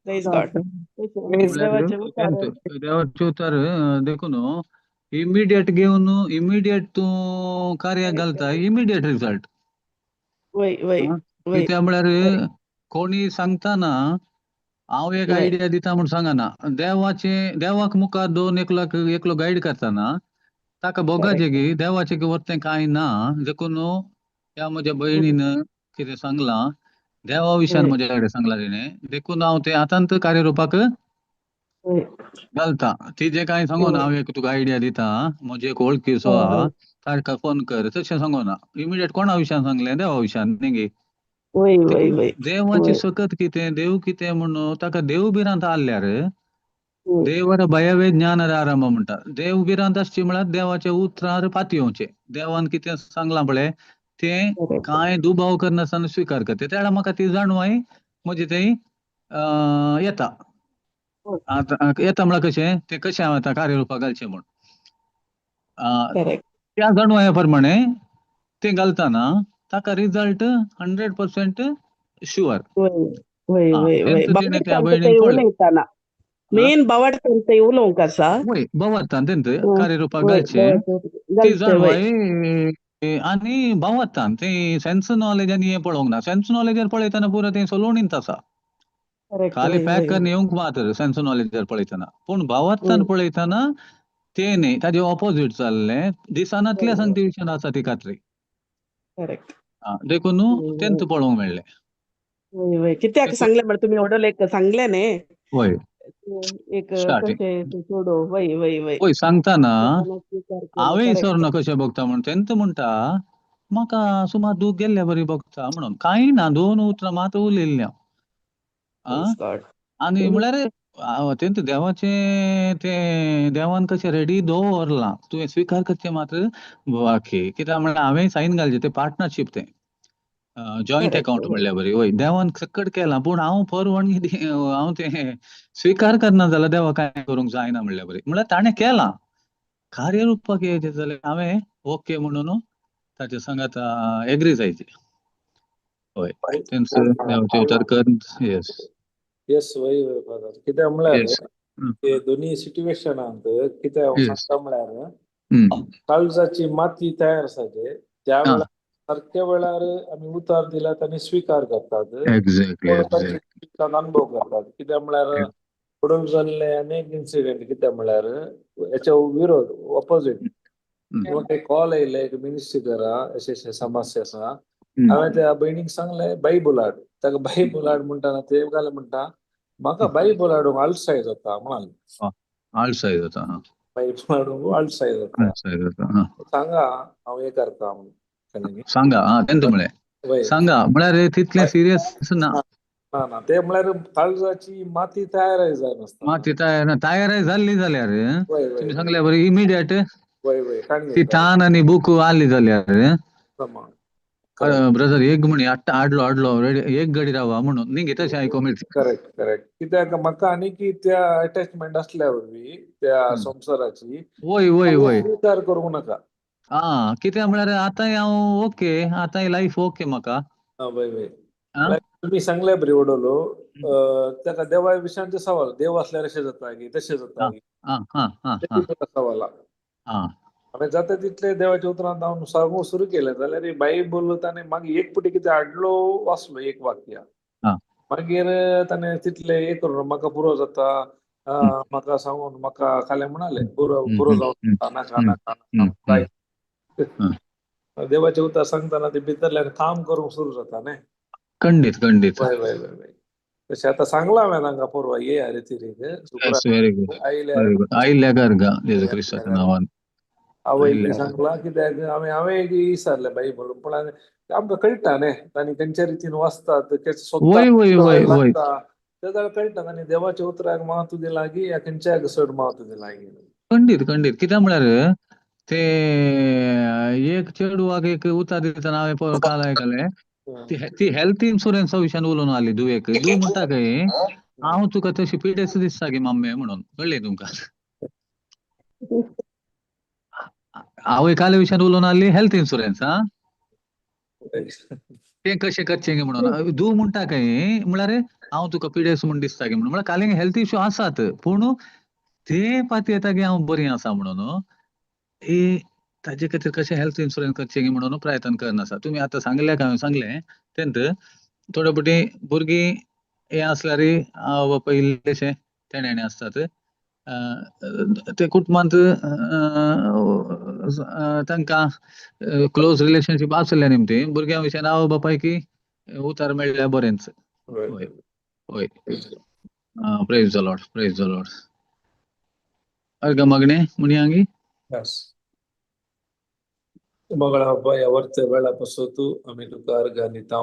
Praise God.
देवाचें उतर देखून इमिडिएट घेवन इमिडिएट तूं कार्याक घालता, इमिडिएट रिजल्ट. कित्याक म्हळ्यार कोणी सांगतना हांव एक आयडिया दिता म्हूण सांगना, देवाचे देवाक मुखार दोन एकलो एकलो गायड करतना ताका भोगाचें की देवाचें की वरतें कांय ना. देखून ह्या म्हज्या भयणीन कितें सांगलां देवा विशयान म्हज्या कडेन सांगलां तिणें, देखून हांव तें आतांत कार्यरुपाक घालता. तिजें कांय सांगना, हांव एक तुका आयडिया दिता, म्हजे एक वळखीचो आहा ताका फोन कर तशें सांगना. इमिडिएट कोणा विशयान सांगलें, देवा विशयान न्ही गे. देवाची सकत कितें, देव कितें म्हणून ताका देव भिरांत आसल्यार देवर भयवे ज्ञान आरंभ म्हणटा. देव भिरांत आसची म्हळ्यार देवाच्या उतरार पातयेवचें, देवान कितें सांगलां पळय तें कांय दुबाव करनासतना स्विकार करता. त्या वेळार म्हाका ती जाणवाय म्हजी थंय येता. आतां येता म्हळ्यार कशें तें कशें हांव आतां कार्यरुपाक घालचें म्हूण त्या जाणवाया प्रमाणे तें घालतना ताका रिजल्ट 100% शुअर.
मेन भावार्थान ते उलोवंक आसा,
वय भावार्थान तेंच कार्यरुपाक घालचें ती जाणवाय आनी भावार्थान ते सेन्स नॉलेज आनी हें पळोवंक ना. सेन्स नॉलेजार पळयतना पुरो तें सलोणींत आसा, खाली पॅक करून येवंक मात्र सेन्स नॉलेजार पळयतना, पूण भावार्थान पळयतना तें न्ही, ताजे ऑपोजीट जाल्लें दिसनातल्या सांगती विशयान आसा ती खात्री. देखून तेंच पळोवंक मेळ्ळें.
कित्याक सांगलें म्हळ्यार तुमी व्हडलो एक सांगलें न्ही,
वय
एक वय वय वय
वय सांगतना हांवें विसरना कशें भोगता म्हूण तेंच म्हणटा म्हाका सुमार दूख गेल्ल्या बरी भोगता म्हणून. कांय ना, 2 उतरां मात उलयल्लीं हांव. आनी म्हळ्यार तेंच देवाचें तें देवान कशें रेडी दवरलां तुवें स्विकार करचें मात्र बाकी. कित्याक म्हळ्यार हांवें सायन घालचें तें पार्टनरशीप, तें जॉयंट अकाउंट म्हणल्यार बरी. वय देवान सकट केलां पूण हांव परवानगी हांव तें स्विकार करना जाल्यार देवा कांय करूंक जायना म्हणल्यार बरी. म्हळ्यार ताणें केलां कार्यरुपाक येयचें जाल्यार हांवें ओके म्हणून ताचे सांगात एग्री जायचें. हय तेंच देवाचें उतर कर. येस
येस वय वय फादर. कित्याक म्हळ्यार ते दोन्ही सिट्युएशनांत कित्याक सांगता म्हळ्यार काळजाची माती तयार आसा जे त्या वेळार सारक्या वेळार आमी उतार दिल्यात आनी स्विकार करतात, अनुभव करतात. कित्याक म्हळ्यार पडून जाल्ले अनेक इन्सिडेंट, कित्याक म्हळ्यार हेच्या विरोध ऑपोजीट म्हाका एक कॉल आयले एक मिनिस्ट्री करा अशें अशें समस्या आसा. हांवें त्या भयणीक सांगलें बायबल हाड, ताका बायबल हाड म्हणटा ते घालें म्हणटा म्हाका बायबल हाडूंक आळसाय जाता म्हणाले.
आळसाय जाता.
बायबल हाडूंक आळसाय जाता.
आळसाय जाता. हा.
सांगा हांव हें करता म्हणून, कळ्ळें न्ही?
सांगा, हा, तेंच म्हळें.
वय.
सांगा म्हळ्यार तितलें सिरियस ना.
ना ना, ते म्हळ्यार काळजाची माती तयार जाय नासता.
माती तयार ना, तयार जाल्ली जाल्यार
वय वय.
तुमी सांगल्या बरी इमिडिएट
वय वय,
ती तान आनी बूक आसली जाल्यार ब्रदर एक म्हणी आट्टा आडलो आडलो रेडी एक गडी रावा म्हणून न्ही तशें आयको मेळटा.
करेक्ट करेक्ट, कित्याक म्हाका आनी की त्या अटॅचमेंट असल्या वरवीं त्या संवसाराची.
वय वय वय,
विचार करूंक नाका.
हा, कित्याक म्हळ्यार आतांय हांव ओके, आतांय लायफ ओके म्हाका.
वय वय, तुमी सांगले बरी वडोलो ताका देवा विशयांचे सवाल, देव असल्यार अशें जाता की तशें जाता की सवाल. हांवें जाता तितले देवाच्या उतरान हांव सांगूंक सुरू केलें जाल्यार बायबल ताणें मागीर एक पुटी कितें हाडलो वाचलो एक वाक्य, मागीर ताणें तितलें हे करून म्हाका पुरो जाता, म्हाका सांगून म्हाका खालें म्हणालें पुरो पुरो जावन नाका नाका नाका. देवाचें उतर सांगतना ते भितरल्यान काम करूंक सुरू जाता न्ही.
खंडीत खंडीत.
वय वय वय वय, तशें आतां सांगलां हांवें तांकां परवा ये अरे तिरीक
आयिल्ल्या गर्गा जेजू क्रिस्ताच्या नांवान.
आवयली सांगलां कित्याक हांवें हांवें विचारलें बायबल, पूण आमकां कळटा न्ही तांणी खंयच्या रितीन वाचतात, सोदता ते जाल्यार कळटा तांणी देवाच्या उतराक महत्व दिलां की ह्या खंयच्याक चड महत्व दिलां की.
खंडीत खंडीत, कित्याक म्हळ्यार ते एक चेडवाक एक उतर दितना हांवें काल आयकलें, ती हेल्थ इन्शुरन्सा विशयान उलोवन आली धुवेक. धूव म्हणटा खंय हांव तुका तशी पिडेस्त दिसता की मम्मी म्हणून, कळ्ळें तुमकां? आवय काले विशयान उलोवन आसली हेल्थ इन्शुरन्स, हा, तें कशें करचें गे म्हणून. धूव म्हणटा खंय म्हळ्यार हांव तुका पिडेस्त म्हूण दिसता की म्हणून, म्हळ्यार काले हेल्थ इश्यू आसात पूण ते पातयेता की हांव बरी आसा म्हणून, हे ताजे खातीर कशें हेल्थ इन्शुरन्स करचें म्हणून प्रयत्न करनासा. तुमी आतां सांगल्या हांवें सांगलें तेंत थोडे फावटी भुरगीं हें आसल्यार आवय बापूय इल्लेशें तेणें आसतात, ते कुटुंबांत तांकां क्लोज रिलेशनशीप आसल्या निमती भुरग्यां विशयान आवय बापायकी उतार मेळ्ळ्यार बरेंच. वय वय, praise the Lord, praise the Lord. अर्घ मागणें म्हणया.
मगळा बाबा, ह्या वर्त वेळा पासून आमी तुका अर्घ दिता,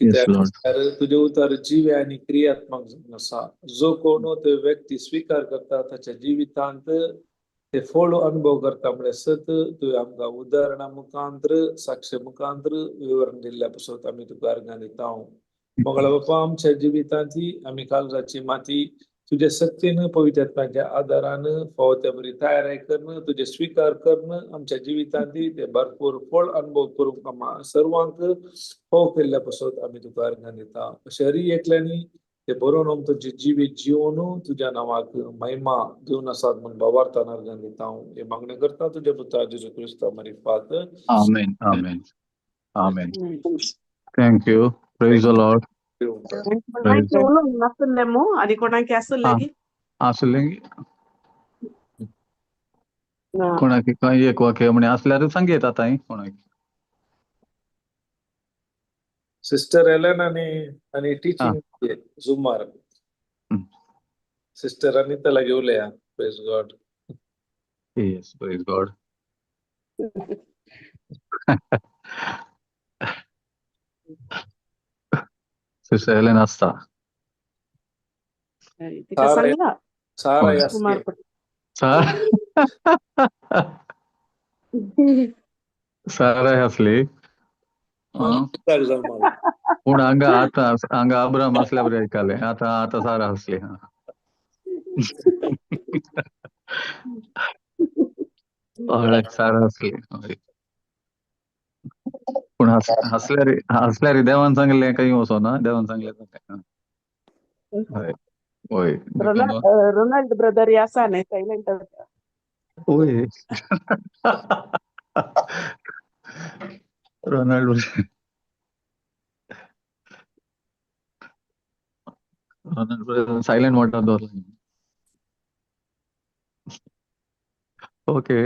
कित्याक तुजे उतर जिवे आनी क्रियात्मक जावन आसा. जो कोण ते व्यक्ती स्विकार करता ताच्या जिवितांत ते फळ अनुभव करता म्हळ्यार सत तुवें आमकां उदाहरणा मुखांत्र साक्ष मुखांत्र विवरण दिल्ल्या पासून आमी तुका अर्घ दिता. मगळा बाबा, आमच्या जिवितांत आमी काळजाची माती तुज्या शक्तीन पवित्र आत्म्याच्या आदारान फावो त्या बरी तयारी करून तुजे स्विकार करून आमच्या जिवितांत ते भरपूर फळ अनुभव करूंक आमकां सर्वांक फाव केल्ल्या पासून आमी तुका अर्घ दिता. अशें हरी एकल्यांनी ते बरोवन तुजें जिवीत जिवन तुज्या नांवाक महिमा दिवन आसात म्हूण भावार्थान अर्घ दिता. हे मागणें करता तुज्या पुता जेजू क्रिस्ता मारिफात.
आमेन आमेन आमेन. Thank you, praise the Lord.
आनी कोणाक आसलें
आसलें कोणाक खंय एक वाक्य म्हणे आसल्यार सांगयत आतां कोणाक.
सिस्टर एलन आनी आनी टिचींग झुमार सिस्टर अनिता लागीं उलया. Praise God.
Yes, praise God. Sister Helen आसता.
तिका सांगला
सारा
कुमार
सारा आसली पूण हांगा आतां हांगा अब्राम आसल्या बरें आयकलें, आतां आतां सारा आसली. हय, सारा आसली. पूण हसल्यार हसल्यार देवान सांगलें खंय वचोना, देवान सांगलें. हय वय,
रोनाल्ड ब्रदर आसा न्ही सायलंट.
वय, रोनाल्ड रोनाल्ड सायलंट म्हणटा दवरला. ओके,